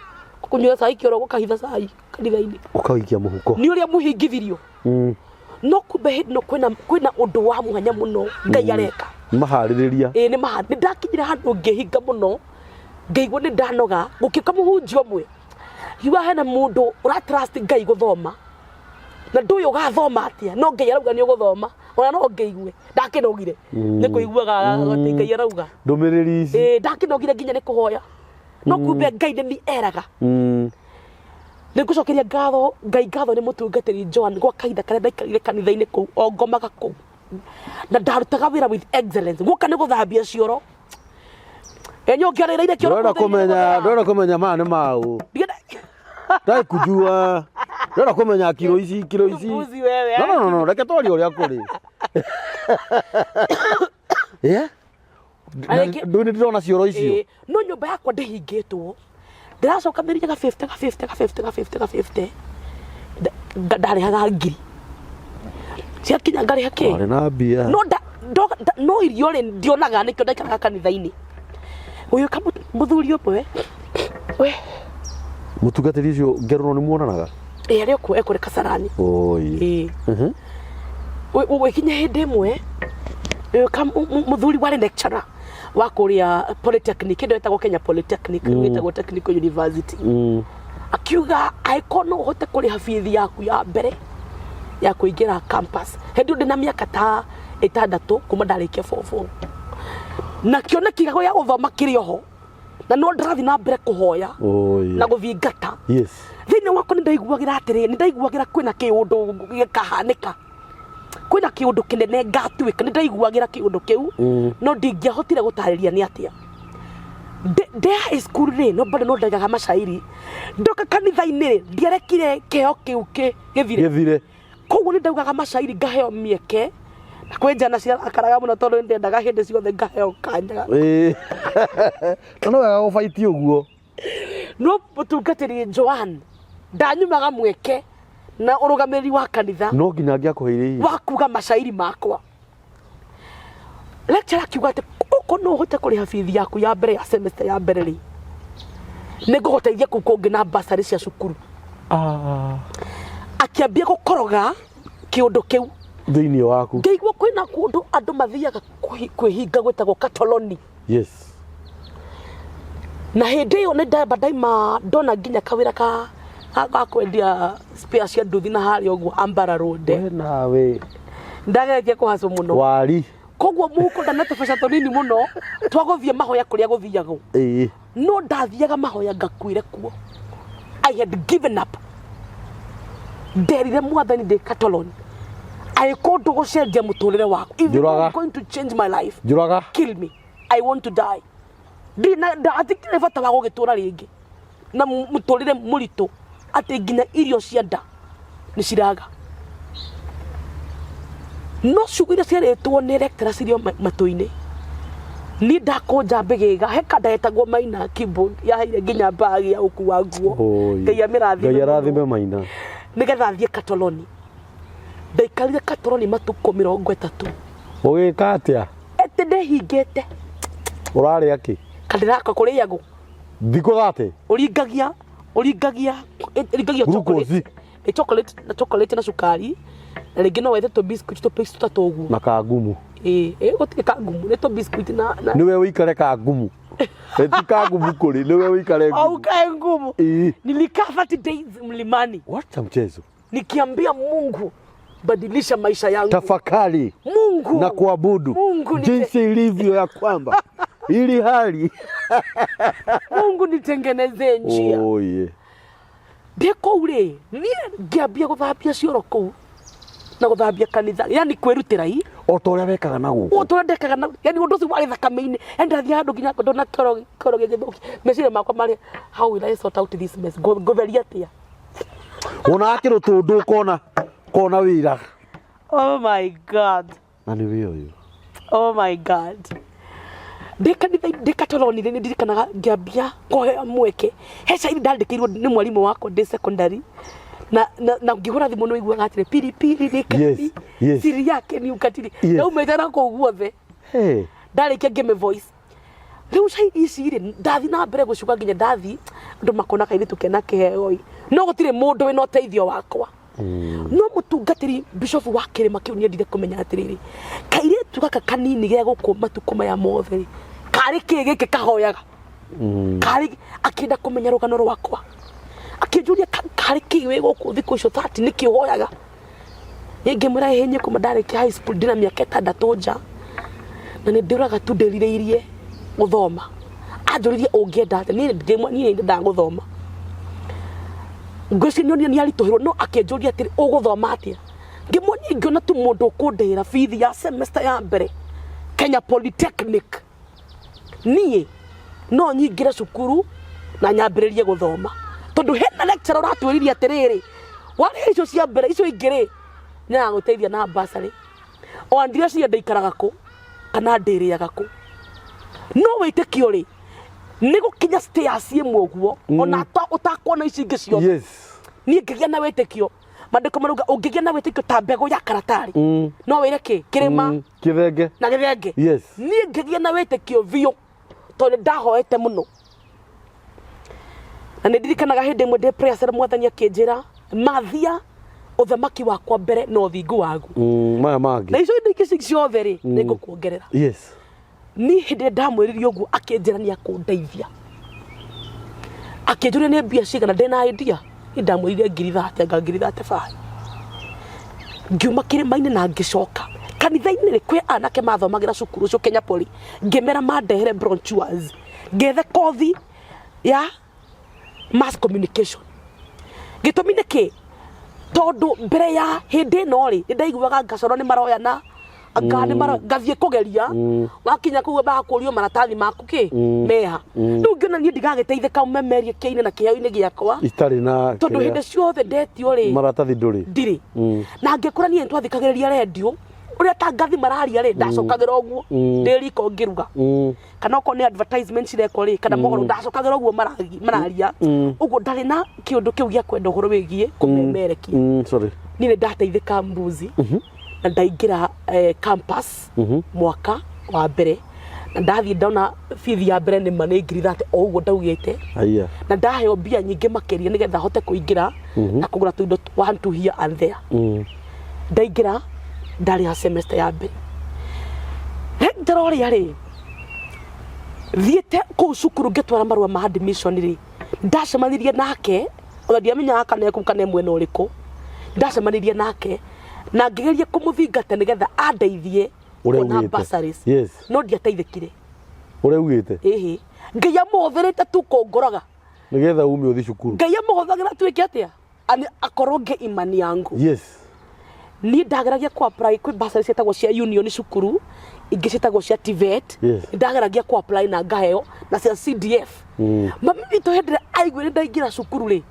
kũnyua cai kĩoro, ũkahitha cai kanitha-inĩ. Ũkawĩikia mũhuko. Nĩ ũrĩa mũhingithirio. No kumbe hĩndĩ ĩno kwĩna ũndũ wa mwanya mũno Ngai areka. Maharĩrĩria. Ĩĩ nĩ maha nĩ ndakinyire handũ ngĩhinga mũno, ngĩigua nĩ ndanoga, gũkĩũka mũhunjia ũmwe akiuga hena mũndũ ũra trust Ngai gũthoma na ndũĩ ũgathoma atĩa, no Ngai arauga nĩ ũgũthoma, ona no ngĩigue ndakĩnogire nĩ kũiguaga atĩ Ngai arauga. Ndũmĩrĩri ici. Ĩĩ ndakĩnogire nginya nĩ kũhoya, no kumbe Ngai nĩ niĩ eraga. Nĩ ngũcokeria ngatho Ngai, ngatho nĩ mũtungatĩri Joan gwa kahinda karĩa ndaikarire kanitha-inĩ kũu, o ngomaga kũu na ndarutaga wĩra with excellence. Guoka nĩ gũthambia cioro, enye ũngĩarĩrĩire kĩoro Ndĩrenda kũu thĩinĩ kũmenya, gũthera. ndĩrenda kũmenya maya nĩ maũ. Ndai kujua. Ndĩrenda kũmenya kiro ici, kiro ici. Mbuzi wewe. No, no, no, no, reke twarie ũrĩa kũrĩ. Yeah? Na rĩngĩ- Ndũĩ nĩ ndĩrona cioro icio. Ĩĩ, no nyũmba yakwa ndĩhingĩtwo, ndĩracokanĩrĩria ga 50 ga 50 ga 50 ga 50 ga 50. Ndarĩhaga ngiri ciakinya ngarĩha kĩ. Warĩ na mbia. No no irio rĩ ndionaga, nĩkĩo ndaikaraga kanitha-inĩ. Gũgĩũka mũthuri ũmwe we. Mũtungatĩri ũcio ngeruno nĩ muonanaga? Ĩ, arĩ okuo ekũrĩ Kasarani. Oi. Ĩĩ. Gũgĩkinya hĩndĩ ĩmwe gũgĩũka mũthuri warĩ lecturer wa kũrĩa polytechnic, ĩndo ĩtagwo Kenya Polytechnic, rĩu ĩtagwo Technical University. Akiuga angĩkorwo no ũhote kũrĩha bithi yaku ya mbere ya kũingĩra campus. Hĩndĩ ĩyo ndĩ na mĩaka ta 6 kuma ndarĩkia form four, na kĩoneki gĩakwa gĩa gũthoma kĩrĩ oho, na no ndĩrathiĩ na mbere kũhoya Oi. na gũthingata. Thĩinĩ wakwa nĩ ndaiguagĩra atĩrĩ, nĩ ndaiguagĩra kwĩna kĩũndũ gĩkahanĩka, kwĩna kĩũndũ kĩnene ngatuĩka, nĩ ndaiguagĩra kĩũndũ kĩu. No ndingĩahotire gũtarĩria nĩ atĩa. Ndĩ high school rĩ, no bado no ndaigaga macairi. Ndoka kanitha-inĩ rĩ, ndiarekire kĩheo kĩu gĩthire. Gĩthire. Koguo nĩ ndaugaga macairi, ngaheo mĩeke, na kwĩ njana ciarakaraga mũno tondũ nĩ ndendaga hĩndĩ ciothe ngaheo kanya. Ĩĩ. Na no wega gũbaiti ũguo. No mũtungatĩri Joan ndanyumaga mweke na ũrũgamĩrĩri wa kanitha No nginya angĩakũheire ihinda wa kuga macairi makwa. Lecturer akiuga atĩ ũko no ũhote kũrĩha bithi yaku ya mbere ya semester ya mbere rĩ, nĩ ngũgũteithia kũu kũngĩ na basarĩ cia cukuru. Akĩambia gũkoroga kĩũndũ kĩu thĩinĩ waku. Ngĩigua kwĩna kũndũ andũ mathiaga kwĩhinga gwĩtagwo Katoloni. Na hĩndĩ ĩyo nĩ ndamba ndaima ndona nginya kawĩra ka kwendia spare cia nduthi na harĩa ũguo Ambara Road. We nawe. Ndageretie kũhacwo mũno. Wari. Koguo mũhuko ndana tũbeca tũnini mũno twa gũthiĩ mahoya kũrĩa gũthiagwo. No ndathiaga mahoya ngakuĩre kuo. I had given up. Nderire Mwathani ndĩ Katoloni, angĩkorwo ndũgũcenjia mũtũrĩre wakwa, if you Njũraga. are going to change my life, Njũraga. kill me, I want to die. Ndina hatikĩrĩ bata wa gũgĩtũra rĩngĩ na mũtũrĩre mũritũ atĩ nginya irio cia nda nĩ ciraga. No ciugo iria ciarĩtwo nĩ lecturer cirĩ o matũ-inĩ. Niĩ ndakũnja mbĩgĩga, he kanda yetagwo Maina keyboard yaheire nginya bag ya gũkua nguo. Oi. Ngai amĩrathime Ngai mũno. arathime Maina. Nĩgetha thiĩ Katoloni. Ndaikarire Katoloni matukũ 30. Ũgĩka atĩa? Ĩtĩ ndĩhingĩte. Ũrarĩa kĩ? Kandĩraka kũrĩagwo. Thikũ 30? Ũringagia, ũringagia, ũringagia Glucose. chocolate. Ĩ chocolate na chocolate na cukari. Na rĩngĩ no wethe tũ biscuit tũ paste tũtatũ ũguo. Na kangumu. Ĩ, ĩ gũtirĩ kangumu, nĩ tũ biscuit na Nĩwe ũikare kangumu. Eti kangumu kũrĩ, nĩwe ũikare Au ngumu. kae ngumu. Ĩ. Nilikaa 30 days mlimani. Wacha mchezo. Nikiambia Mungu badilisha maisha yangu. Tafakari Mungu na kuabudu Mungu jinsi ilivyo ya kwamba ili hali Mungu nitengenezee njia. Oye. Ndĩ kũu rĩ, niĩ ngĩambia gũthambia cioro kũu na gũthambia kanitha, yani kwĩrutĩra i O ta ũrĩa wekaga na gũkũ. O ta ũrĩa ndekaga na, yani ũndũ ũcio warĩ thakame-inĩ. Yani ndathiĩ handũ nginya ndona kĩoro gĩgĩthũkia, meciria makwa marĩ how will I sort out this mess? Ngũtheria atĩa? Wona akĩrwo tũndũ ũkona kona wĩra. Oh my God. Na nĩ wĩra ũyũ. Oh my God. Ndĩ kanitha, ndĩ Katoloni rĩ, nĩ ndirikanaga ngĩambia kũheo mweke. He cairi ndandĩkĩirwo nĩ mwarimũ wakwa ndĩ secondary. Na ngĩhũra thimũ nĩ ũiguaga atĩrĩ pilipili nĩ kali siri yake ni ukatili. Ndaumĩte na kũu guothe. Hey. Ndarĩkia ngĩmĩ voice rĩu cairi ici rĩ, ndathi na mbere gũcuka nginya ndathi andũ makona kairĩtu kena kĩheo ĩ, no gũtirĩ mũndũ wĩna ũteithio wakwa. No mũtungatĩri bishop wa kĩrĩma kĩu nĩendire kũmenya atĩrĩrĩ, kairĩtu gaka kanini ge gũkũ matukũ maya mothe rĩ, karĩ kĩ gĩkĩ kahoyaga? Karĩ akĩenda kũmenya rũgano rwakwa, akĩnjũria, "Karĩ kĩ wĩ gũkũ thikũ icio 30 nĩkĩ ũhoyaga?" Niĩ ngĩmwĩra, ĩhĩ, niĩ kuma ndarĩkia high school ndĩna mĩaka 6 nja na nĩ ndĩũraga tu ndĩrirĩirie gũthoma. Anjũririe, ũngĩenda atĩa? Niĩ ngĩmwĩra, niĩ nĩ ndendaga gũthoma. Ngwĩciria nĩ onire nĩ aritũhĩrwo, no akĩnjũria atĩrĩ, ũgũthoma atĩa? Ngĩmwĩra, niĩ ngĩona tu mũndũ ũkũndĩhĩra bithi ya semester ya mbere Kenya Polytechnic, niĩ no nyingĩre cukuru na nyambĩrĩrie gũthoma, tondũ hena lecturer ũratwĩrire atĩrĩrĩ, warĩha icio cia mbere, icio ingĩ rĩ, nĩ agagũteithia na bursary. O ndireciria ndĩikaraga kũ kana ndĩrĩaga kũ, no wĩtĩkio rĩ, nĩ gũkinya stairs ĩmwe ũguo ona ũtakuona ici ingĩ ciothe. Niĩ ngĩgĩa na wĩtĩkio. Mandĩko marauga ũngĩgĩa na wĩtĩkio ta mbegũ ya karatarĩ, no wĩre kĩ kĩrĩma Kĩthenge. Na gĩthenge. Niĩ ngĩgĩa na wĩtĩkio biũ tondũ nĩ ndahoete mũno, na nĩ ndirikanaga hĩndĩ ĩmwe ndĩ prayer cell, Mwathani akĩnjĩra, mathia ũthamaki wakwa mbere na ũthingu waguo, Maya mangĩ na icio indo ingĩ ciothe rĩ, nĩ ngũkuongerera. Niĩ hĩndĩ ĩrĩa ndamwĩrire ũguo, akĩnjĩra nĩ akũndeithia. Akĩnjũria nĩ mbia cigana ndĩna idea. Niĩ ndamwĩrire 30,000, anga 35,000. Ngiuma kĩrĩma-inĩ na ngĩcoka kanitha-inĩ rĩ, kwĩ anake mathomagĩra cukuru ũcio Kenya Poly, ngĩmera mandehere brochures, ngethe kothi ya mass communication. Gĩtũmi nĩ kĩ? Tondũ mbere ya hĩndĩ ĩno rĩ, nĩ ndaiguaga ngacoro nĩ maroyana, anga nĩ maro ngathiĩ kũgeria, wakinya kũu magakũrio maratathi maku kĩ meha. Rĩu ngĩona niĩ ndigagĩteithĩka memerie kĩinĩ na kĩheo-inĩ gĩakwa itarĩ na tondũ kĩrĩa- hĩndĩ ciothe ndetio rĩ, maratathi ndũrĩ. Ndirĩ. Na ngĩkũra niĩ nĩtwathikagĩrĩria rendio ũrĩa tangathi mararia rĩ, ndacokagĩra ũguo ndĩ riko ngĩruga, kana okorwo nĩ advertisement cirekwo rĩ, kana mohoro, ndacokagĩra ũguo mararia ũguo. Ndarĩ na kĩũndũ kĩu gĩa kwenda ũhoro wĩgiĩ kũmemerekia. Sorry. Niĩ nĩ ndateithĩka mbuzi na ndaingĩra campus mwaka wa mbere, na ndathiĩ ndona bithi ya mbere nĩ ma nĩ 30,000 o ũguo ndaugĩte. Aya. Na ndaheo mbia nyingĩ makĩria nĩgetha hote kũingĩra na kũgũra tũindo one two here and there. Ndaingĩra, ndarĩha semester ya mbere. Lecturer ũrĩa rĩ thiĩte kũu cukuru ngĩtwara marũa ma admission rĩ, ndacemanirie nake, ona ndiamenyaga kana ekũu kana e mwena ũrĩkũ. Ndacemanirie nake na ngĩgeria kũmũthingata nĩgetha andeithie Ũrĩa kuona ugĩte. bursaries. No ndiateithĩkire. Ũrĩa ugĩte. Ĩhĩ, Ngai amũhũthĩrĩte tu kũngũraga. Nĩgetha ume ũthi cukuru. Ngai amũhũthagĩra tuĩke atĩa? Akoronge imani yangu. Niĩ ndageragia ku apply kwĩ bursary ciĩtagwo cia union cukuru, ingĩ ciĩtagwo cia TVET. Ndageragia ku apply na ngaheo, na cia CDF. Mami witũ hĩndĩ ĩrĩa aiguire ndaingĩra cukuru rĩ,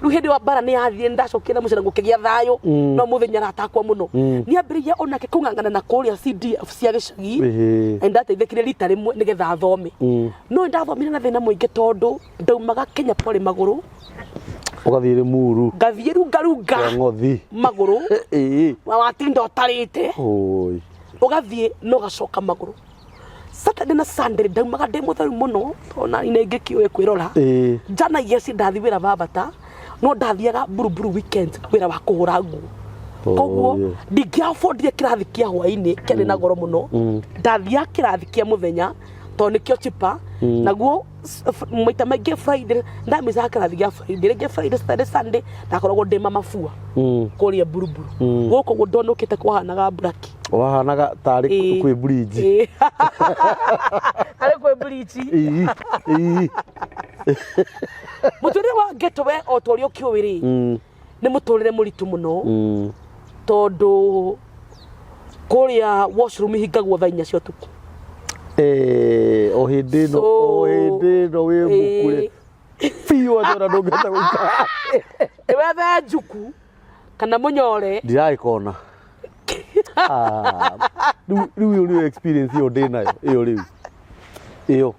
rĩu hĩndĩ wa mbara nĩ yathire, ndacokire na mũciĩ na gũkĩgĩa thayũ. No mũthenya aratakwa mũno, nĩ ambĩrĩirie onake kũng'ang'ana na kũrĩa CDF cia gĩcagi. Na ndateithĩkire rita rĩmwe nĩgetha athome. No nĩ ndathomire na thĩna mũingĩ tondũ ndaumaga Kenya Poly magũrũ. Ũgathiĩ Rĩmuru. Ngathiĩ rungarunga. Kwa ng'othi. Magũrũ. Na watinda ũtarĩte. Oi. Ũgathiĩ na ũgacoka magũrũ. Saturday na Sunday ndaumaga ndĩ mũtheru mũno tondũ nani nĩ ngĩkĩũĩ kwĩrora. Njanagia ci ndathi wĩra wa bata, no ndathiaga buruburu weekend wĩra wa kũhũra nguo. Koguo ndingĩafordire kĩrathi kĩa hwainĩ kĩarĩ na goro mũno. Ndathiaga kĩrathi kĩa mũthenya tondũ nĩkĩo cheaper. Naguo maita maingĩ Friday ndamicaga kĩrathi gĩa Friday, rĩngĩ Friday, Saturday, Sunday ndakoragwo ndĩ mamabua kũrĩa buruburu. Gũkũ ũguo ndonũkĩte kwahanaga mburaki. Wahanaga tarĩ kwĩ bridge. Arĩ kwĩ bridge. Ĩĩ. Ĩĩ. Mũtũrĩre wa ghetto we o ta ũrĩa ũkĩũĩ rĩ, nĩ mũtũrĩre mũritũ mũno, tondũ kũrĩa washroom ihingagwo thaa 4 cia ũtukũ. O hĩndĩ ĩno o hĩndĩ ĩno wĩ mũkure biũ atĩ ona ndũngĩhota gũikara. Nĩ wethe njuku kana mũnyore. Ndiragĩkona. Ah, rĩu ĩyo nĩyo experience ĩyo ndĩ nayo ĩyo rĩu ĩyo.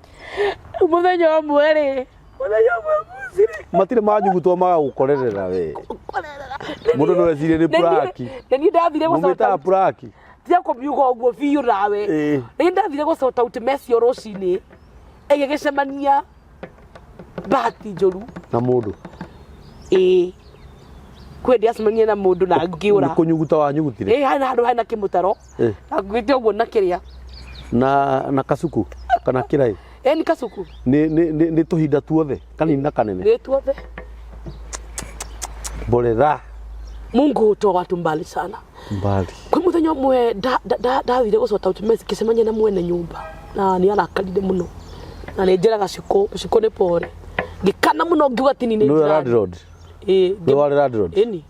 Mũthenya ũmwe rĩ, mũthenya ũmwe mũcirĩ Matirĩ manyugutwo magagũkorerera we. Kũkorerera. Mũndũ no ecirie nĩ puraki. Nĩ niĩ ndathire gũ sort Mũmĩtaga out puraki. Tiga kũmiuga ũguo biũ nawe. Ĩĩ. Nĩ niĩ ndathire gũ sort out mess ĩyo rũcinĩ ĩgĩgĩcemania bahati njũru. Na mũndũ. Ĩĩ, kwĩ ndiacemania na mũndũ na ngĩũra. Nĩ kũnyuguta wanyugutire. Ĩĩ, harĩ na handũ harĩ na kĩmũtaro. Ĩĩ. Na ngwĩte ũguo na kĩrĩa. Na kacuku kana kĩraĩ. Ĩĩ, nĩ kacuku. Nĩ tũhinda tuothe kanini na kanene. Nĩ tuothe. Mborera. Mungu hutoa watu mbali sana. Mbali. Kwĩ mũthenya ũmwe ndathire gũ sort out mess ngĩcemania na mwene nyũmba na nĩ arakarire mũno na nĩ njĩraga Shiko, Shiko nĩ pore. Ngĩkana mũno ngiuga atĩ niĩ nĩ Nĩwe njirani. landlord. Ĩĩ. Nĩwe warĩ landlord. Ĩni.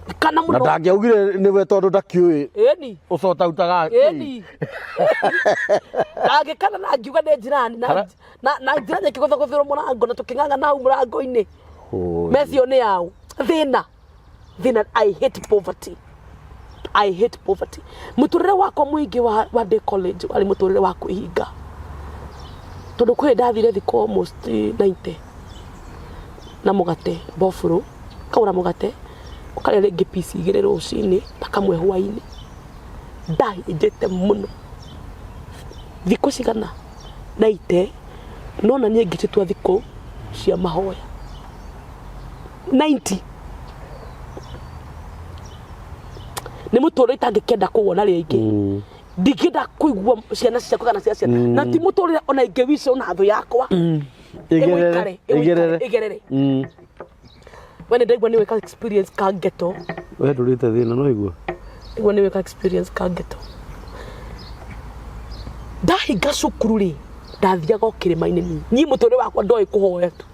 Ngĩkana Na mũno. ndangĩaugire nĩwe tondũ ndakĩũĩ. Ĩni. Ũcotautaga. Ĩni. Na ngĩkana na ngiuga nĩ njirani na njirani akĩgũthagũthĩrwo mũrango na tũkĩng'ang'ana hau mũrango-inĩ. Mess ĩyo nĩ yaũ. Thĩna. Thĩna, I hate poverty. I hate poverty. Mũtũrĩre wakwa mũingĩ wa day college warĩ mũtũrĩre wa kwĩhinga. Tondũ kwĩ ndathire thikũ almost 90 na mũgate mbobũrũ, ngagũra mũgate, ũkarĩa rĩngĩ piece igĩrĩ rũcinĩ na kamwe hwainĩ. Ndahĩnjĩte mũno. Thikũ cigana? 90, no na niĩ ngĩcitua thikũ cia mahoya. 90. Nĩ mũtũrĩre itangĩkenda kũwona rĩngĩ. Ndingĩenda kũigua ciana ciakwa kana cia ciana. Na ti mũtũrĩre ona ingĩwica ona thũ yakwa. Igerere. Ĩgũikare, ĩgerere. We nĩ ndaigua nĩ wĩka experience ka ghetto. We ndũrĩte thĩna no igua. Ndaigua nĩ wĩka experience ka ghetto. Ndahinga cukuru rĩ, ndathiaga o kĩrĩma-inĩ niĩ. Niĩ mũtũrĩre wakwa ndoĩ kũhoya tu.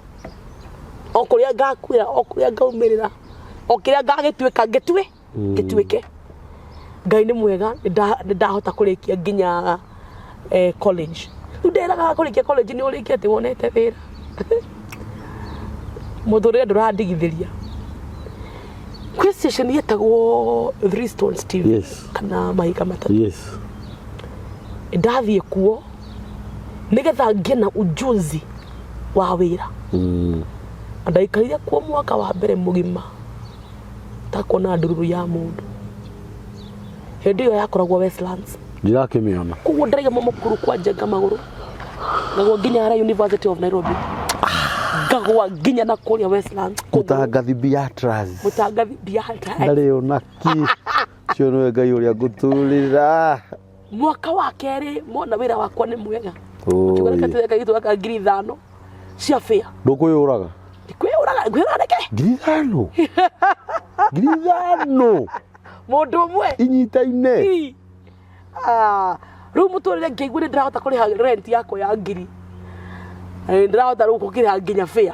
O kũrĩa ngakuĩra, o kũrĩa ngaumĩrĩra, o kĩrĩa ngagĩtuĩka, ngĩtue, ngĩtuĩke. Ngai nĩ mwega, nĩ ndahota kũrĩkia nginya college. Rĩu nderaga kũrĩkia college nĩ ũrĩkie atĩ wonete wĩra. Mũtũrĩre ndũrandigithĩria. Kwĩ station yetagwo Three Stones TV. Yes. Kana Mahiga Matatũ. Yes. Ndathiĩ kuo nĩgetha ngĩe na ujuzi wa wĩra. Na ndaikarire kuo mwaka wa mbere mũgima takuona ndururu ya mũndũ. Hĩndĩ ĩyo yakoragwo Westlands. Ndirakĩmĩona. Koguo ndaraiga mũkuru kwa njenga magũrũ. Ngagwa nginya harĩa University of Nairobi. Ngagwa nginya na kũrĩa Westlands. Mũtangathi Beatrice. Mũtangathi Beatrice. Ndarĩ ona kĩ. Ũcio nĩwe Ngai ũrĩa ngũtũrĩra. Mwaka wa kerĩ mona wĩra wakwa nĩ mwega. Oi. Kiuga reke tũreke gĩtũra ka 5,000 cia fare. Ndũkwĩyũraga? Ndikwĩyũraga, ngwĩyũraga nĩkĩ? 5,000? 5,000? Mũndũ ũmwe? Inyitaine? Ii. Rĩu mũtũrĩre ngĩigua nĩ ndĩrahota kũrĩha rent yakwa ya ngiri. Na nĩ ndĩrahota rĩu gũkĩrĩha nginya fare.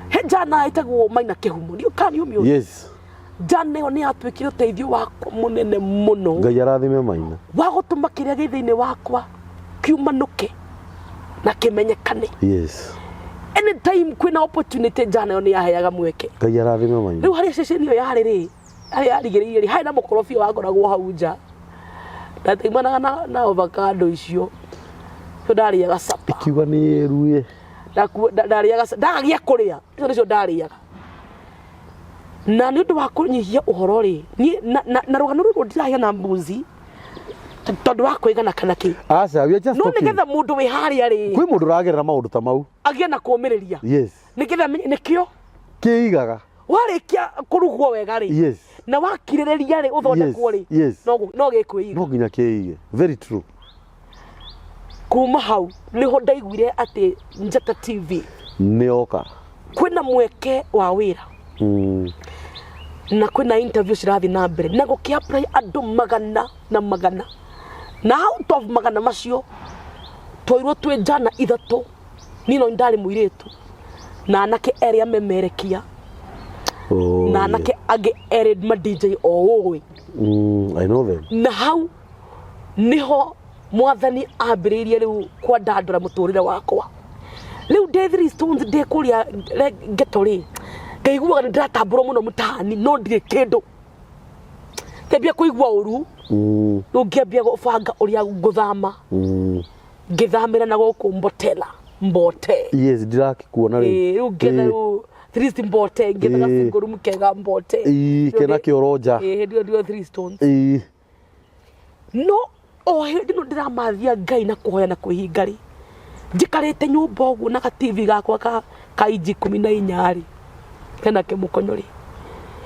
He njana ĩtagwo Maina Kĩhumo. Ndiũĩ kana nĩ ũmĩũĩ? Yes. Njana ĩyo nĩ yatuĩkire ũteithio wakwa mũnene mũno. Ngai arathime Maina. Wa gũtũma kĩrĩa gĩ thĩinĩ wakwa kiumanũke na kĩmenyekane. Yes. Anytime kwĩna opportunity njana ĩyo nĩ yaheaga mweke. Ngai arathime Maina. Rĩu harĩa ceceni ĩyo yarĩ rĩ, harĩa yarigĩrĩirie rĩ, harĩ na mũkorobia wakoragwo hau nja. Ndataimanaga na avocado icio. Icio ndarĩaga supper. Ikiuga nĩ ĩruĩ. Ndarĩaga, ndagagia kũrĩa. Icio nĩcio ndarĩaga. Na nĩ ũndũ wa kũnyihia ũhoro rĩ, niĩ na rũgano rũrũ ndiraheana mbuzi tondũ wa kwĩgana kana kĩ. Aca, we are just No talking. nĩgetha mũndũ wĩ harĩa rĩ, Kwĩ mũndũ ũragerera maũndũ ta mau. Agĩe na kũũmĩrĩria. Yes. Nĩgetha amenye nĩkĩo. Kĩigaga. Warĩkia kũrugwo wega rĩ. Yes. Na wakirĩrĩria rĩ, ũthondekwo rĩ. Yes, yes. No gĩkwĩiga. No nginya kĩige. Very true. Kuma hau nĩho ndaiguire atĩ Njata TV nĩ yoka. Kwĩna mweke wa wĩra. Na kwĩna interview cirathiĩ na mbere na gũkĩ apply andũ magana na magana. Na out of magana macio twoirwo twĩ njana ithatũ. Niĩ no ndarĩ mũirĩtu na anake erĩ amemerekia. Oh, na anake angĩ erĩ ma DJ o ũĩ. I know them. Na hau niho mwathani ambĩrĩirie rĩu kwandandũra mũtũrĩre wakwa. Rĩu ndĩ Three Stones ndĩ kũrĩa ghetto rĩ, ngaiguaga nĩ ndĩratambũrwo mũno mũtaani no ndirĩ kĩndũ. Ngĩambia kũigua ũru, rĩu ngĩambia gũbanga ũrĩa ngũthama. Ngĩthamĩra na gũkũ Mbotela, Mbote. Yes, ndirakĩkuona rĩu. Ĩĩ, rĩu ngĩetha rĩu Three mbote ngĩthaga Ĩĩ. single room kega mbote. Ĩĩ, kena kĩoro nja. Ĩĩ, hĩndĩ ĩyo ndio three stones. Ĩĩ. No o hĩndĩ ĩno ndĩramathia Ngai na kũhoya na kwĩhinga rĩ, njikarĩte nyũmba ũguo na ga TV gakwa ka inji 14 rĩ, hena kĩmũkonyo rĩ,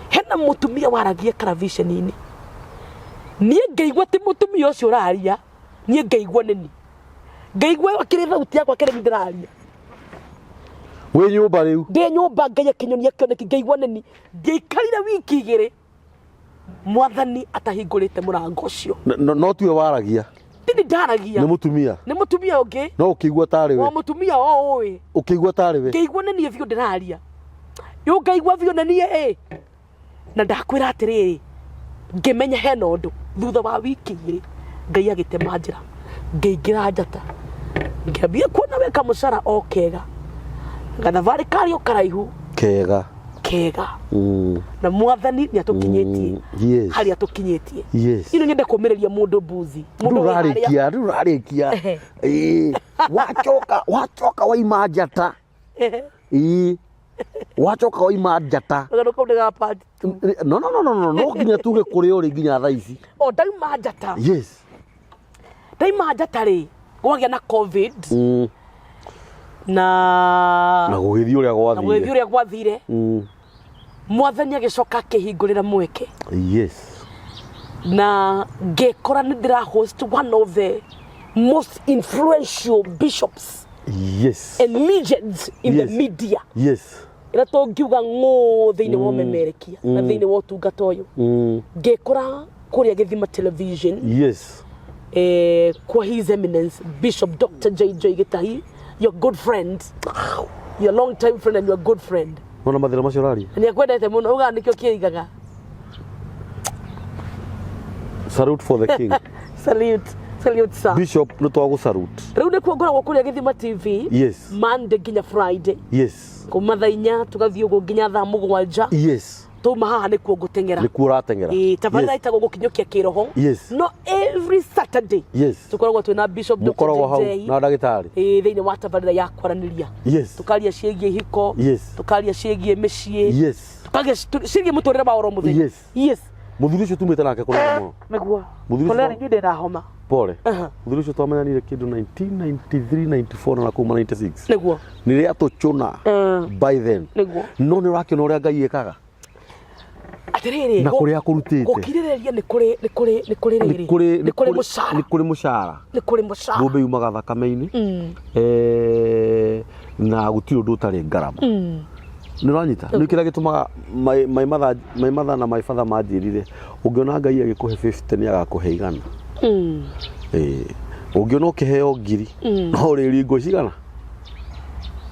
hena mũtumia waragia karaviceni-inĩ. Niĩ ngĩigua ti mũtumia ũcio ũraria, niĩ ngĩigua nĩ niĩ. Ngĩigua ĩyo akĩrĩ thauti yakwa kĩrĩ niĩ ndĩraria. Wĩ nyũmba rĩu. Ndĩ nyũmba Ngai akĩnyonia kĩoneki ngĩigua nĩ niĩ. Ndiaikarire wiki igĩrĩ mwathani atahingũrĩte mũrango ũcio. No tiwe waragia. Tini ndaragia. Nĩ mũtumia. Nĩ mũtumia ũngĩ. No ũkĩigua tarĩ we. O mũtumia o ũĩ. Ũkĩigua tarĩ we. Ngĩigua nĩ niĩ biũ ndĩraria. Rĩu ngaigua biũ nĩ niĩ ĩ. Na ndakwĩra atĩrĩrĩ, ngĩmenya hena ũndũ. Thutha wa wiki igĩrĩ Ngai agĩtema njĩra. Ngĩingĩra njata. Ngĩambia kuona we kamũcara o kega. Gathabarĩ karĩ o karaihu. Kega. Kega. Na mwathani nĩ atũkinyĩtie. Yes. Harĩa atũkinyĩtie. Yes. Ino nyende kũmĩrĩria mũndũ mbuzi. Mũndũ Rĩu wĩ harĩa. ũrarĩkia, rĩu ũrarĩkia. Ĩĩ. Wacoka, wacoka waima njata. Ĩĩ. Wacoka waima njata. Gano kau nĩ ga part two. No, no, no, no, no, no nginya tuge kũrĩa ũrĩ nginya thaa ici. O ndauma njata. Yes. Ndaima njata rĩ, gwagĩa na COVID. Na Na gũgĩthiĩ ũrĩa na gũgĩthiĩ gwathire. ũrĩa gwathire. Mwathani agĩcoka akĩhingũrĩra mweke. Yes. Na ngĩkora nĩ ndĩra host one of the most influential bishops. Yes. And legends in Yes. the media. Yes. Ĩrĩa tũngiuga ng'ũ thĩinĩ wa ũmemerekia na thĩinĩ wa ũtungata ũyũ. Ngĩkora kũrĩa Gĩthima Television. Yes. Kwa His Eminence Bishop Dr. JJ Gitahi, your good friend, your long time friend and your good friend. Nona mathĩna macio ũraria? Nĩ akwendete mũno, ugaga nĩkĩo kĩigaga. Salute for the king. Salute, salute sir. Bishop nĩ twagũ salute. Rĩu nĩkuo ngoragwo kũrĩa Gĩthima TV. Yes. Monday nginya Friday. Yes. Kuma thaa 4 tũgathiĩ ũguo nginya thaa 7. Yes. Tuma haha nĩkuo ngũteng'era. Nĩkuo ũrateng'era. Ĩĩ, tabarĩra Yes. ĩtagwo gũkinyũkia kĩroho. Yes. No every Saturday. Yes. Tũkoragwo twĩna Bishop Dr. Mũkoragwo hau JJ. na ndagĩtarĩ. Ĩĩ, thĩinĩ wa tabarĩra ya kwaranĩria. Yes. Tũkaria ciĩgiĩ ihiko. Yes. Tũkaria ciĩgiĩ mĩciĩ. Yes. Tũkaria ciĩgiĩ mũtũrĩre wa oro mũthenya. Yes. Yes. Mũthuri ũcio tumĩte nake kũraya mũno. Nĩguo. Mũthuri ũcio Poleni niĩ ndĩna homa. Pole. Aha. Mũthuri ũcio twamenyanire kĩndũ 1993 94 na kuma 96. Nĩguo. Nĩ rĩa tũcũna by then. Nĩguo. No nĩ ũrakĩona ũrĩa Ngai ekaga. Atĩrĩrĩ, Na kũrĩa akũrutĩte. Gũkirĩrĩria nĩ kũrĩ nĩ kũrĩ nĩ kũrĩ rĩrĩ. Nĩ kũrĩ Nĩ kũrĩ mũcara. Nĩ kũrĩ mũcara. Nĩ kũrĩ mũcara. Thũmbĩ yumaga thakame-inĩ. Na gũtirĩ ũndũ ũtarĩ ngarama. Nĩ ũranyita? Nĩ kĩrĩa gĩtũmaga my mother na my father manjĩrire ũngĩona Ngai agĩkũhe 50 nĩ agakũhe 100. Ũngĩona ũkĩheo 1000 no ũrĩringwo cigana?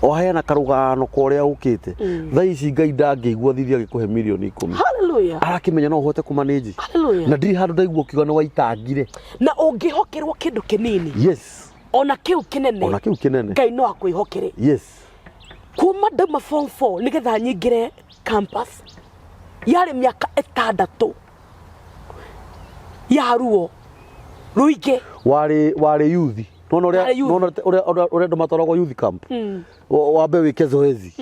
Oheana karũgano ka ũrĩa ũkĩte. Thaa ici Ngai ndangĩigua thithi agĩkũhe mirioni 10. Hallelujah. Arakĩmenya no ũhote kũmanage. Hallelujah. Na ndirĩ handũ ndaigua ũkiuga nĩ waitangire. Na ũngĩhokerwo kĩndũ kĩnini. Yes. Ona kĩu kĩnene. Ona kĩu kĩnene. Ngai no akwĩhokere. Yes. Kuma ndauma form 4 nĩgetha nyingĩre campus yarĩ mĩaka 6 ya ruo rũingĩ. Warĩ youth. Nona Warĩ youth. ũrĩa andũ matwaragwo youth camp. Wambe wĩke zoezi.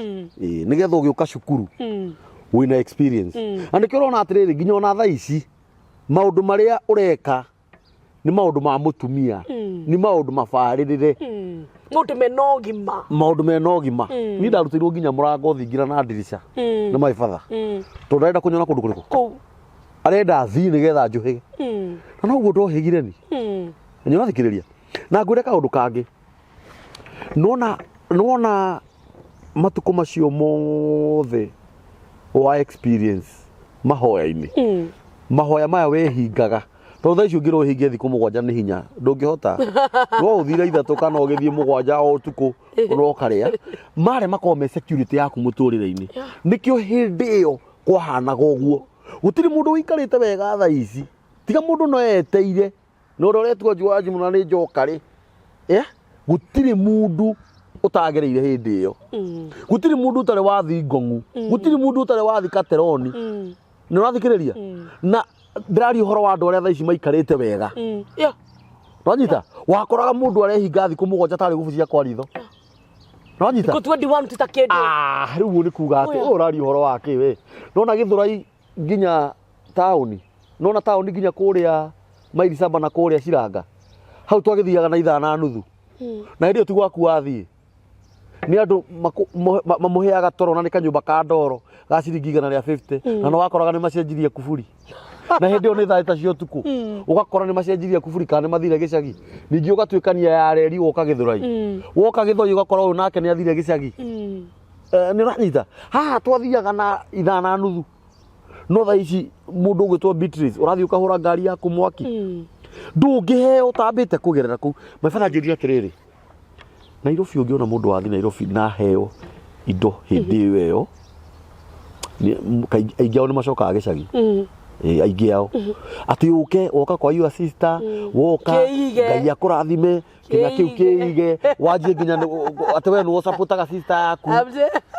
Ĩĩ, nĩgetha ũgĩũka cukuru wĩna experience. Na nĩkĩo ũrona atĩrĩrĩ nginya ona thaa ici maũndũ marĩa ũreka nĩ maũndũ ma mũtumia, nĩ maũndũ mabarĩrĩre. Maũndũ mena ũgima. Maũndũ mena ũgima. Niĩ ndarutĩirwo nginya mũrango thingira na ndirica nĩ my father. Tondũ arenda kũnyona kũndũ kũrĩkũ? Kũu. Arenda thiĩ nĩgetha njũhĩge. Na noguo ndohĩgire ni. Na nĩ ũrathikĩrĩria. Na ngwĩre kaũndũ kangĩ. Nona matukũ macio mothe wa experience mahoya-inĩ. Mahoya maya wehingaga. Tondũ thaa ici ũngĩrwo ũhinge thikũ 7 nĩ hinya, ndũngĩhota. No ũthire 3 kana ũgĩthiĩ 7 o ũtukũ no ũkarĩa. Marĩa makoragwo me security yaku mũtũrĩre-inĩ. Nĩkĩo hĩndĩ ĩyo kwahanaga ũguo. Gũtirĩ mũndũ ũikarĩte wega thaa ici. Tiga mũndũ no eteire. Na ũrĩa ũretua njuanji mũno nĩ njoka rĩ. Gũtirĩ mũndũ ũtagereire hĩndĩ ĩyo. Gũtirĩ mũndũ ũtarĩ wathi ngong'u. Gũtirĩ mũndũ ũtarĩ wathi kateroni. Nĩ ũrathikĩrĩria? Na ndĩraria ũhoro wa andũ arĩa thaa ici maikarĩte wega. Wanyita? Wakoraga mũndũ arehinga thikũ 7 tarĩ gũbucia kwa ritho. Nĩwanyita? Thikũ 21 ti ta kĩndũ. Ah, rĩu ũguo nĩ kuga atĩ Oya. ũyũ ũraria ũhoro wa kĩ we nona gĩthũrai nginya taũni nona taũni nginya kũrĩa maili saba na kũrĩa ciranga hau twagĩthiaga na ithaa na nuthu na hĩndĩ ĩyo ti gwaku wathiĩ nĩ andũ mamũheaga toro na nĩ kanyũmba ka ndoro ga ciringi 150 na nĩ wakoraga nĩ macenjirie kuburi na hĩndĩ ĩyo nĩ thaa ita cia ũtukũ ũgakora nĩ macenjirie kuburi kana nĩ mathire gĩcagi ningĩ ũgatuĩkania ya reri woka gĩthũrai woka gĩthũrai ũgakora ũyũ nake nĩ athire gĩcagi. Nĩ ũranyita haha twathiaga na ithaa na nuthu no thaa ici mũndũ ũgwĩtwo Beatrice ũrathiĩ ũkahũra ngari yaku mwaki ndũngĩheo ũtambĩte kũgerera kũu. My father anjĩrire atĩrĩrĩ, Nairobi ũngĩona mũndũ wathiĩ Nairobi na aheo indo hĩndĩ ĩyo ĩyo aingĩ ao nĩ macokaga gĩcagi. Ĩ, aingĩ ao atĩ ũke woka kwa your sister woka Kĩige. Ngai akũrathime kinya kĩu Kĩige. kĩige wanjie nginya atĩ we nĩwe ũcapotaga sister yaku.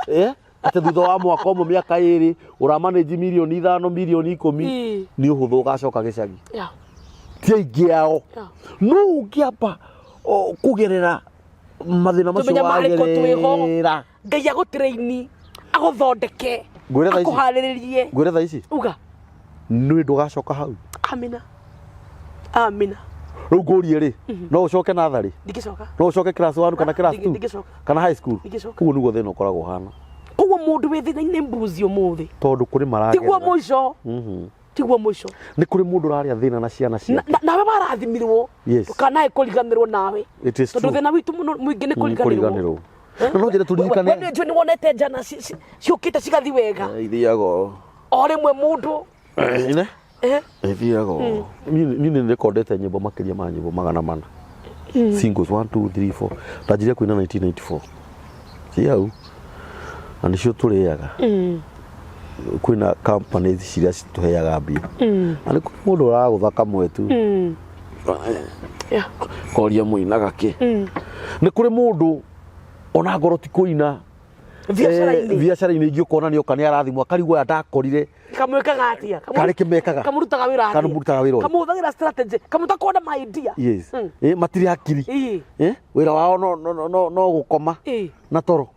Eh, atĩ thutha wa mwaka ũmwe mĩaka ĩrĩ ũramanĩnji mirioni 5 mirioni 10 nĩ ũhũthũ ũgacoka gĩcagi. Ti aingĩ ao. No ũngĩamba kũgerera mathĩna macio Tũmenye marĩkũ twĩho. wagerera Ngai agũtĩrĩini agũthondeke Ngwĩre thaa ici. akũharĩrĩrie. Ngwĩre thaa ici uga nĩ ndũgacoka hau. Amina, amina. Rĩu ngũrie rĩ, no ũcoke natharĩ? Ndingĩcoka. No ũcoke class 1 kana class 2 Ndingĩcoka. kana high school? Ndingĩcoka. Ũguo nĩguo thĩna ũkoragwo ũhana. Koguo mũndũ wĩ thĩna-inĩ mbuzi ũmũthĩ tondũ kũrĩ tiguo maragerera mũico, tiguo mũico. Nĩ kũrĩ mũndũ ũrarĩa thĩna na ciana ciake. Nawe warathimirwo Yes. ndũkanae kũriganĩrwo nawe. It is tondũ true. thĩna witũ mũno mũingĩ nĩ kũriganĩrwo. Kũriganĩrwo. Na no njĩre tũririkane. We nĩ wonete njana ciũkĩte cigathi wega. Ithiaga o rĩmwe mũndũ ine eh, ithiaga niĩ nĩ rekondete nyĩmbo makĩria ma nyĩmbo 400 singles 1 2 3 4 ndanjirie kũina 1994 ci hau na nĩcio tũrĩaga. Kwĩna companies ciria citũheaga mbia na nĩ kũrĩ mũndũ ũragũtha kamwe tu koria mũinaga kĩ. Nĩ kũrĩ mũndũ ona ngoro ti kũina biacara-inĩ. Biacara-inĩ ingĩ ũkona nĩ oka nĩ arathimwo akarigwo aya ndakorire Kamwĩkaga atĩa? Karĩ kĩmekaga. Kamũrutaga wĩra atĩa? Kamũrutaga wĩra ũrĩkũ? Kamũhũthagĩra strategy kamũtakona ma idea. Yes. Matirĩ hakiri. Wĩra wao no gũkoma na toro.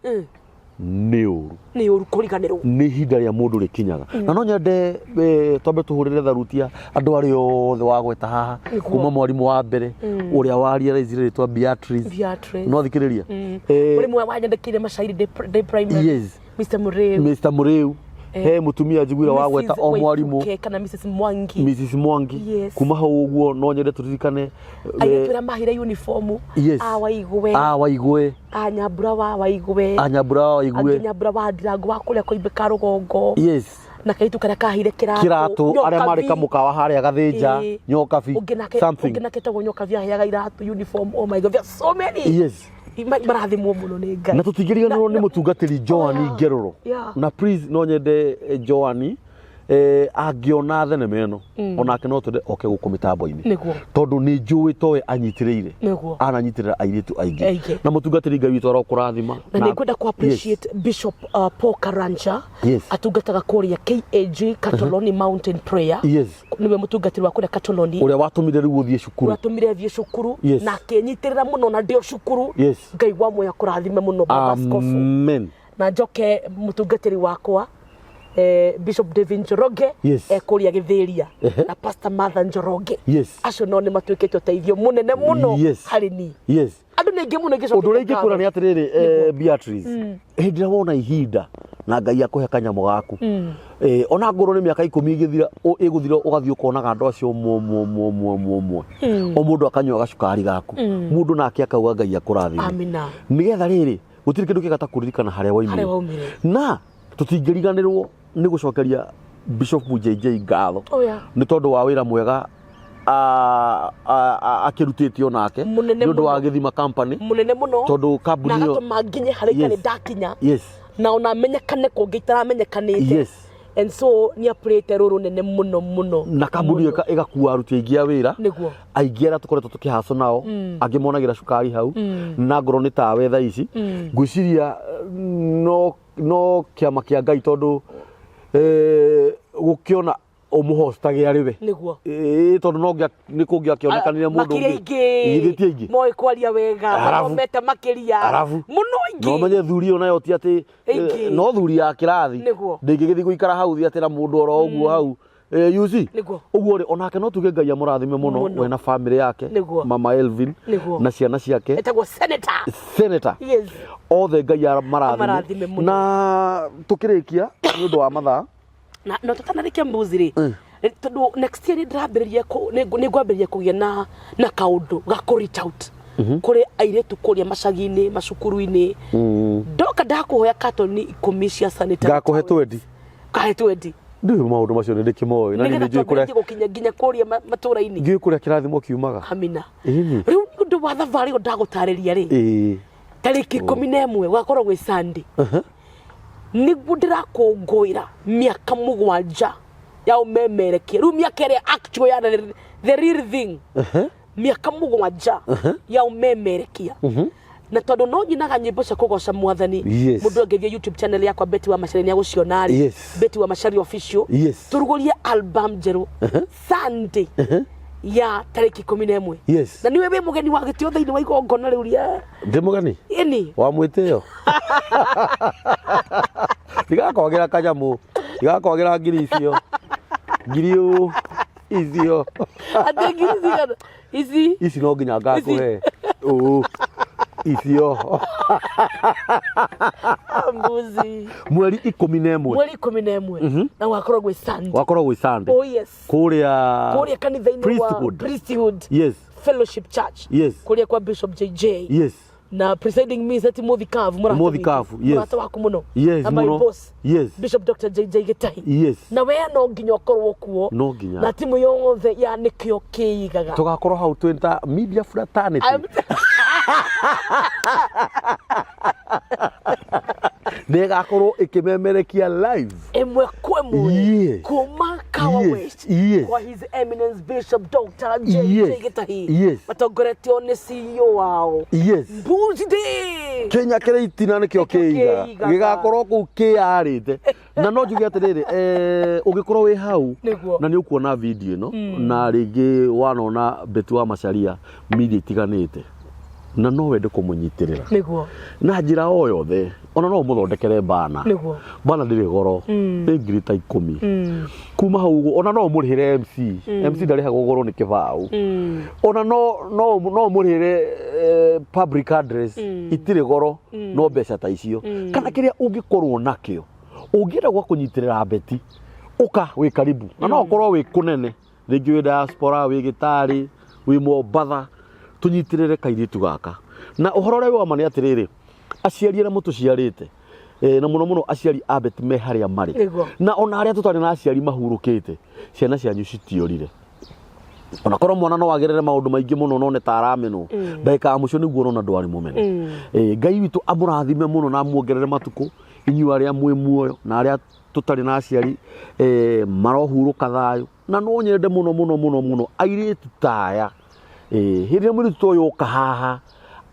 Nĩ ũru. Nĩ ũru kũriganĩrwo. Nĩ ihinda rĩa mũndũ rĩkinyaga na no nyende twambe tũhũrĩre tharutia andũ arĩa othe wagweta haha kuma mwarimũ wa mbere ũrĩa warealize rĩtwa Beatrice. Beatrice. No thikĩrĩria. Mũrĩmi wa wanyandĩkĩire macairi ndĩ primary. Yes. Mr. Muriu. Mr. Muriu he mutumia njiguire wagweta Mrs. o mwarimu Waifuke kana Mrs. Mwangi. Mrs. Mwangi. Yes. Kuma hau ũguo no nyende tũririkane Airĩtu arĩa mahire uniform. Yes. A Waigwe. A Waigwe. A Nyambura wa Waigwe. A Nyambura wa Waigwe. Angĩ Nyambura wa Ndirango wa kũrĩa Koimbĩka rũgongo. Yes. Na kairĩtu karĩa kahire kĩratũ. Kĩratũ arĩa marĩ kamũkawa harĩa Gathĩnja. Nyokabi. Ũngĩ nake something. Ũngĩ nake etagwo Nyokabi aheaga iratũ uniform. Oh my God, there are so many. Yes. Marathimwo mũno nĩ Ngai. Na tũtingĩriganĩrwo nĩ mũtungatĩri Joan Oh, yeah. Ngerũro. Na please no nyende Joan angĩona thenema ĩno onake no twende oke gũkũ mĩtambo-inĩ Nĩguo. tondũ nĩ njũĩ towe anyitĩrĩire Nĩguo. ananyitĩrĩra airĩtu aingĩ Aingĩ. na mũtungatĩri Ngai witũ arokũrathima. Na nĩ ngwenda ku appreciate Bishop Paul Karanja. Yes. Atungataga kũrĩa KAG Katoloni Mountain Prayer. Yes. Nĩwe mũtungatĩri wa kũrĩa Katoloni ũrĩa watũmire rĩu ũthiĩ cukuru. Ũratũmire thiĩ cukuru. Yes. Na akĩnyitĩrĩra mũno na ndĩ o cukuru. Yes. Ngai wa muoyo akũrathime mũno baba askofu. Amen. Na njoke mũtungatĩri wakwa Bishop David Njoroge Yes. kũrĩa Gĩthĩria Ehe. na Pastor Martha Njoroge. Yes. Acio no nĩ matuĩkĩte ũteithio mũnene mũno Yes. harĩ niĩ. Yes. Andũ nĩ aingĩ mũno ingĩcokia Ũndũ ũrĩa ingĩkwĩra nĩ ngatho. atĩrĩrĩ Beatrice, hĩndĩ ĩrĩa wona ihinda na Ngai akũhe kanyamũ gaku ona ngorwo nĩ mĩaka 10 ĩgĩthira ĩgũthira ũgathiĩ ũkonaga andũ acio ũmwe ũmwe ũmwe ũmwe ũmwe ũmwe o mũndũ akanyua gacukari gaku mũndũ nake akauga Ngai akũrathime. Amina. Nĩgetha rĩrĩ gũtirĩ kĩndũ kĩega ta kũririkana harĩa waumire. Harĩa waumire. Na tũtingĩriganĩrwo nĩ gũcokeria Bishop JJ ngatho Oh, yeah. nĩ tondũ wa wĩra mwega akĩrutĩte onake Mũnene nĩ ũndũ wa mũno. Gĩthima company Mũnene mũno tondũ kambuni na ĩyo agatũma nginye harĩa itarĩ Yes. ndakinya Yes. na ona menyekane kũngĩ itaramenyekanĩte. Yes. And so nĩ apurĩte rũrũ nene mũno mũno na kambuni ĩyo ĩgakua aruti aingĩ a wĩra Nĩguo. Aingĩ arĩa tũkoretwo tũkĩhaco nao angĩ monagĩra cukari hau na ngorwo nĩ tawe thaa ici ngwĩciria no kĩama kĩa Ngai tondũ gũkĩona Ũmũhostage arĩ we. Nĩguo. Ĩĩ, tondũ no nĩ kũngĩakĩonekanire mũndũ Makĩria ũngĩ. aingĩ. Githĩ ti aingĩ? Moĩ kwaria wega. Arabu. Mathomete makĩria. Arabu. Mũno aingĩ. No menye thuri ĩyo nayo ti atĩ Aingĩ. no thuri ya kĩrathi. Nĩguo. Ndĩngĩgĩthiĩ gũikara hau thi atĩ na mũndũ oro ũguo hau. You see? Nĩguo. Ũguo rĩ, onake no tuge Ngai amũrathime mũno Mũno. we na famĩlĩ yake. Nĩguo. Mama Elvin Nĩguo. na ciana ciake. Etagwo senator. Senator. Yes. Othe Ngai Amarathime amarathime. mũno. Na tũkĩrĩkia nĩ ũndũ wa mathaa. Na no tũtanarĩkia mbuzi rĩ, tondũ next year nĩ ndĩrambĩrĩria nĩ ngwambĩrĩria kũgĩa na kaũndũ ga kũ reach out kũrĩ airĩtu kũrĩa macagi-inĩ, macukuru-inĩ. Ndoka ndakũhoya katoni 10 cia sanitary Ngakũhe towels. 20. Kahe 20. Ndiũĩ maũndũ macio nĩ ndĩkĩmoĩ na niĩ Nĩgetha nĩ njũĩ kũrĩa twambĩrĩrie gũkinya nginya kũrĩa matũra-inĩ. Ndiũĩ kũrĩa kĩrathimo kiumaga. Amina. Ĩni. Rĩu nĩ ũndũ wa thabarĩ ĩyo ndagũtarĩria rĩ, tarĩki 11 gũgakorwo gwĩ Sunday, nĩguo ndĩrakũngũĩra mĩaka 7 ya ũmemerekia. Rĩu mĩaka ĩrĩa actual ya the real thing, mĩaka 7 ya ũmemerekia. Na tondũ no nyinaga nyĩmbo cia kũgoca mwathani, mũndũ angĩthiĩ YouTube channel yakwa Betty wa Macharia nĩ agũciona rĩ. Betty wa Macharia official. Tũrugũrie album njerũ Sunday ya tarĩki 11. Na nĩwe wĩ mũgeni wa gĩtĩo thĩinĩ wa igongona rĩu rĩa Ndĩ mũgeni? Ĩni. Wa mwĩtĩo. Ndigakwagĩra kanyamũ, ndigakwagĩra ngiri icio. Ngiri ũ icio. Atĩ ngiri cigana ici? Ici no nginya ngakũhe. Ũ icio. Mbuzi. Mweri 11. Mweri 11 na gũgakorwo gwĩ Sunday. Wakorwo gwĩ Sunday. Oh yes. Kũrĩa Kũrĩa kanitha-inĩ wa Priesthood. Priesthood Fellowship Church. Kũrĩa kwa Bishop JJ. Na presiding minister Timothy Kavu, mũrata Timothy witũ. Kavu, yes. Mũrata waku mũno. Yes, Na my mũno. boss. Bishop Dr. JJ Gĩtahi. Na we no nginya ũkorwo kuo. No nginya. Na timu yothe ya nĩkĩo kĩigaga. Tũgakorwo hau twĩ ta media fraternity. Nĩ ĩgakorwo ĩkĩmemerekia live. Ĩmwe kwa ĩmwe. Kuma Kawa West. Kwa His Eminence Bishop Dr. JJ Gĩtahi. Matongoretio nĩ CEO wao. Mbuzi Day. Kenya kĩrĩ itina nĩkĩo Nĩkĩo kĩigaga. kĩigaga. Gĩgakorwo kũu kĩyarĩte. Na no njuge atĩrĩrĩ, ũngĩkorwo wĩ hau Nĩguo. na nĩ ũkuona video ĩno na rĩngĩ wanona Betty wa Macharia media itiganĩte na no wende kũmũnyitĩrĩra Nĩguo. na njĩra o yothe, ona no ũmũthondekere bana. Nĩguo. Bana ndĩrĩ goro, nĩ ngiri ta 10. Kuma hau ũguo ona no ũmũrĩhĩre MC. MC ndarĩhagwo goro nĩ kĩbaũ. Ona no ũmũrĩhĩre public address, itirĩ goro, no mbeca ta icio. Kana kĩrĩa ũngĩkorwo nakĩo ũngĩenda gwa kũnyitĩrĩra Betty, ũka wĩ karibu na no ũkorwo wĩ kũnene, rĩngĩ wĩ diaspora, wĩ Gĩtarĩ, wĩ Mombatha, tũnyitĩrĩre kairĩtu gaka. Na ũhoro ũrĩa wĩ wa ma nĩ atĩrĩrĩ, aciari arĩa mũtũciarĩte, na mũno mũno aciari a Betty me harĩa marĩ. Nĩguo. Na ona arĩa tũtarĩ na aciari mahurũkĩte, ciana cianyu citiorire. Ona korwo mwana no agerere maũndũ maingĩ mũno none ta aramenwo, ndagĩka ya mũico nĩguo ũrona ndwarĩ mũmene. Ngai witũ amũrathime mũno na amuongerere matukũ, inyuĩ arĩa mwĩ muoyo na arĩa tũtarĩ na aciari, marohurũka thayũ. Na no nyende mũno mũno mũno mũno airĩtu ta aya. Hĩndĩ ĩrĩa mũirĩtu ta ũyũ oka haha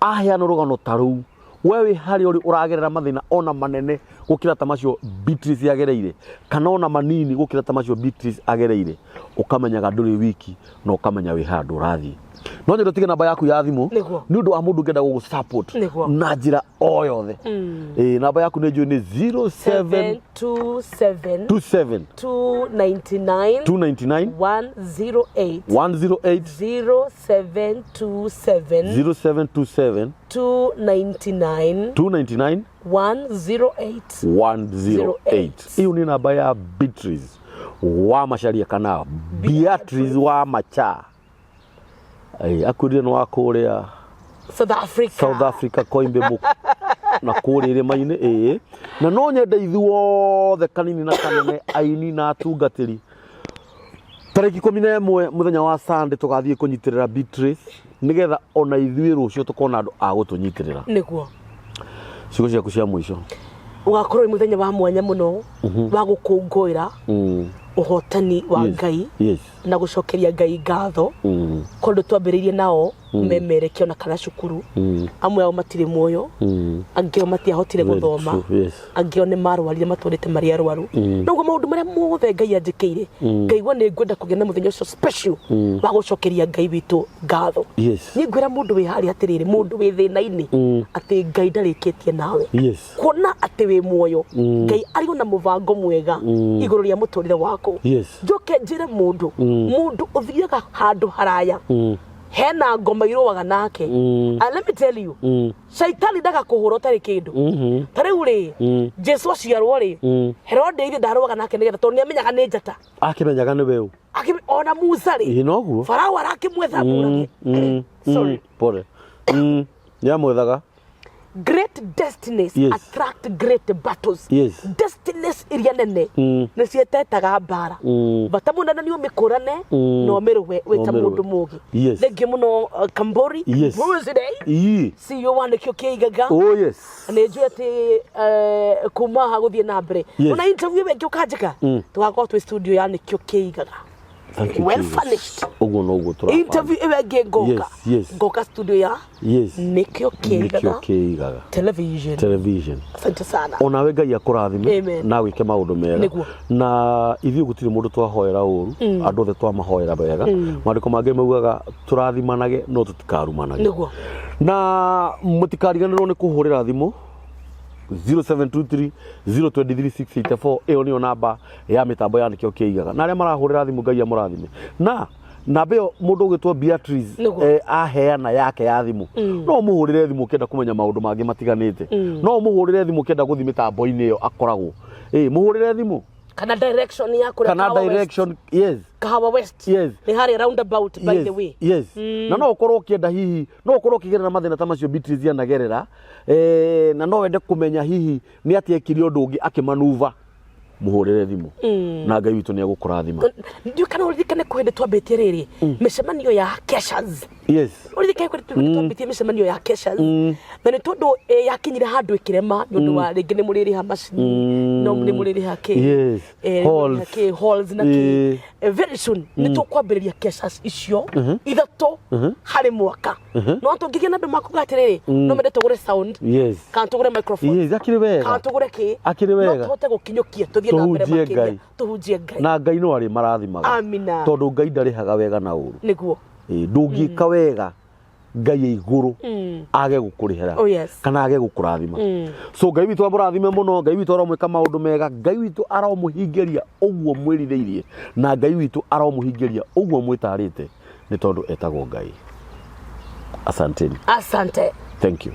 aheana rũgano ta rũu, we wĩ harĩa ũrĩ ũragerera mathĩna ona manene gũkĩra ta macio Beatrice agereire, kana ona manini gũkĩra ta macio Beatrice agereire, ũkamenyaga ndũrĩ wiki na ũkamenya wĩ handũ ũrathiĩ. No nyende ũtige namba yaku ya thimũ Nĩguo. nĩ ũndũ wa mũndũ ũngĩenda gũgũ support Nĩguo. na njĩra o yothe. Namba yaku nĩ njũĩ nĩ zero seven 727 two seven 299 299 108. 108. 0727 0727 299 299 108. 108. Iyo nĩ namba ya Beatrice wa Macharia kana Beatrice wa Macha. Akwĩrire nĩ wa kũrĩa South Africa. South Africa, Koimbe na kũrĩa irĩma-inĩ. Na no nyende ithuothe kanini na kanene, aini na atungatĩri, tarĩki 11 mũthenya wa Sunday tũgathiĩ kũnyitĩrĩra Beatrice nĩgetha ona ithuĩ rũciũ tũkona andũ a gũtũnyitĩrĩra. Nĩguo. Ciugo ciaku cia mũico. Ũgakorwo wĩ mũthenya wa mwanya mũno wa gũkũngũĩra Ũhotani wa Ngai na gũcokeria Ngai ngatho, kũndũ twambĩrĩirie nao memerekia ona kana cukuru, amwe ao matirĩ muoyo, angĩ ao matiahotire Very gũthoma, true, yes. Angĩ ao nĩ marwarire, matũrĩte marĩ arwaru. Noguo maũndũ marĩa mothe Ngai anjĩkĩire, ngaigua nĩ ngwenda kũgĩa na mũthenya ũcio special wa gũcokeria Ngai witũ ngatho. Niĩ ngwĩra mũndũ wĩ harĩa atĩrĩrĩ, mũndũ wĩ thĩna-inĩ, atĩ Ngai ndarĩkĩtie nawe. Kuona atĩ wĩ muoyo, Ngai arĩ ona mũbango mwega igũrũ rĩa mũtũrĩre waku. Njoke njĩre mũndũ, mũndũ ũthiaga handũ haraya hena ngoma irũaga nake. And let me tell you, shaitani ndagakũhũra ũtarĩ kĩndũ. Ta rĩu rĩ, Jesu aciarwo rĩ, Herode ithe ndarũaga nake nĩgetha, tondũ nĩamenyaga nĩ njata. Akĩmenyaga nĩ weũ. Ona Musa rĩ, Ĩ noguo. Farao arakĩmwetha mũrage. Sorry. Pole. Nĩamwethaga. Great destinies attract great battles. Destinies iria nene nĩ cietetaga mbara. Bata mũnene nĩ ũmĩkũrane na ũmĩrũe wĩ ta Ũmĩrũe. Mũndũ mũgĩ. Thengiũ mũno, Kambori Birthday, CEO wa Nĩkĩo Kĩigaga. Oh yes. Nä njå atä kuma haha gå thiä na mbere, ona interview ĩyo ĩngĩ ũkanjĩka, tũgakorwo twĩ studio ya Nĩkĩo Kĩigaga. Thank you, Well Jesus. furnished. Ũguo noguo tũrabanga. Interview ĩyo ĩngĩ ngoka, ngoka studio ya Nĩkĩo Nĩkĩo Kĩigaga Kĩigaga Television. Television. Asante sana. Onawe Ngai akũrathime Amen. na wĩke maũndũ mega. Na ithuĩ gũtirĩ mũndũ twahoera ũru, andũ othe twamahoera wega. Maandĩko mangĩ maugaga tũrathimanage no tũtikarumanage. Na mũtikariganĩrwo nĩ kũhũrĩra thimũ 0723 023 684. Ĩyo nĩyo namba ya mĩtambo ya Nĩkĩo Kĩigaga, na arĩa marahũrĩra thimũ, Ngai amũrathime. Na namba ĩyo mũndũ ũgĩtwo Beatrice aheana yake ya thimũ, no ũmũhũrĩre thimũ ũkĩenda kũmenya maũndũ mangĩ matiganĩte, no ũmũhũrĩre thimũ ũkĩenda gũthiĩ mĩtambo-inĩ ĩyo akoragwo. Mũhũrĩre thimũ. Kana direction ya kũrĩa Kana Kahawa West. Direction, yes. Kahawa West. Nĩ harĩa roundabout, by the way. Yes, na no ũkorwo ũkĩenda, hihi no ũkorwo ũkĩgerera mathĩna ta macio Beatrice anagerera, na no wende kũmenya hihi nĩ atĩa ekire ũndũ ũngĩ akĩmanuva, mũhũrĩre thimũ na Ngai witũ nĩ egũkũrathima. Ndiũ kana ũririkane kwĩ hĩndĩ twambĩtie rĩrĩ mĩcemanio ya keshas? Ũririkane kwĩ hĩndĩ twambĩtie mĩcemanio ya keshas, na nĩ tondũ yakinyire handũ ĩkĩrema nĩ ũndũ wa rĩngĩ nĩ mũrĩrĩha macini, no nĩ mũrĩrĩha kĩ, nĩ mũrĩrĩha Halls. kĩ, halls na kĩ. Very soon nĩ tũkwambĩrĩria keshas icio ithatũ harĩ mwaka. No tũngĩgĩa na andũ makuga atĩrĩrĩ, no mende tũgũre sound kana tũgũre microphone Yes, akĩrĩ wega. kana tũgũre kĩ, Akĩrĩ no wega. tũhote gũkinyũkia tũthiĩ na mbere Tũhunjie makĩria. Ngai. Tũhunjie Ngai. Na Ngai no arĩ marathimaga. Amina. Tondũ Ngai ndarĩhaga wega na ũru. Ndũngĩka wega Ngai e igũrũ age gũkũrĩhĩra Oh, yes. kana age gũkũrathima. So Ngai witũ amũrathime mũno. Ngai witũ aromwĩka maũndũ mega. Ngai witũ aromũhingĩria ũguo mwĩrirĩirie, na Ngai witũ aromũhingĩria ũguo mwĩtarĩte, nĩ tondũ etagwo Ngai. Asanteni. Asante. Thank you.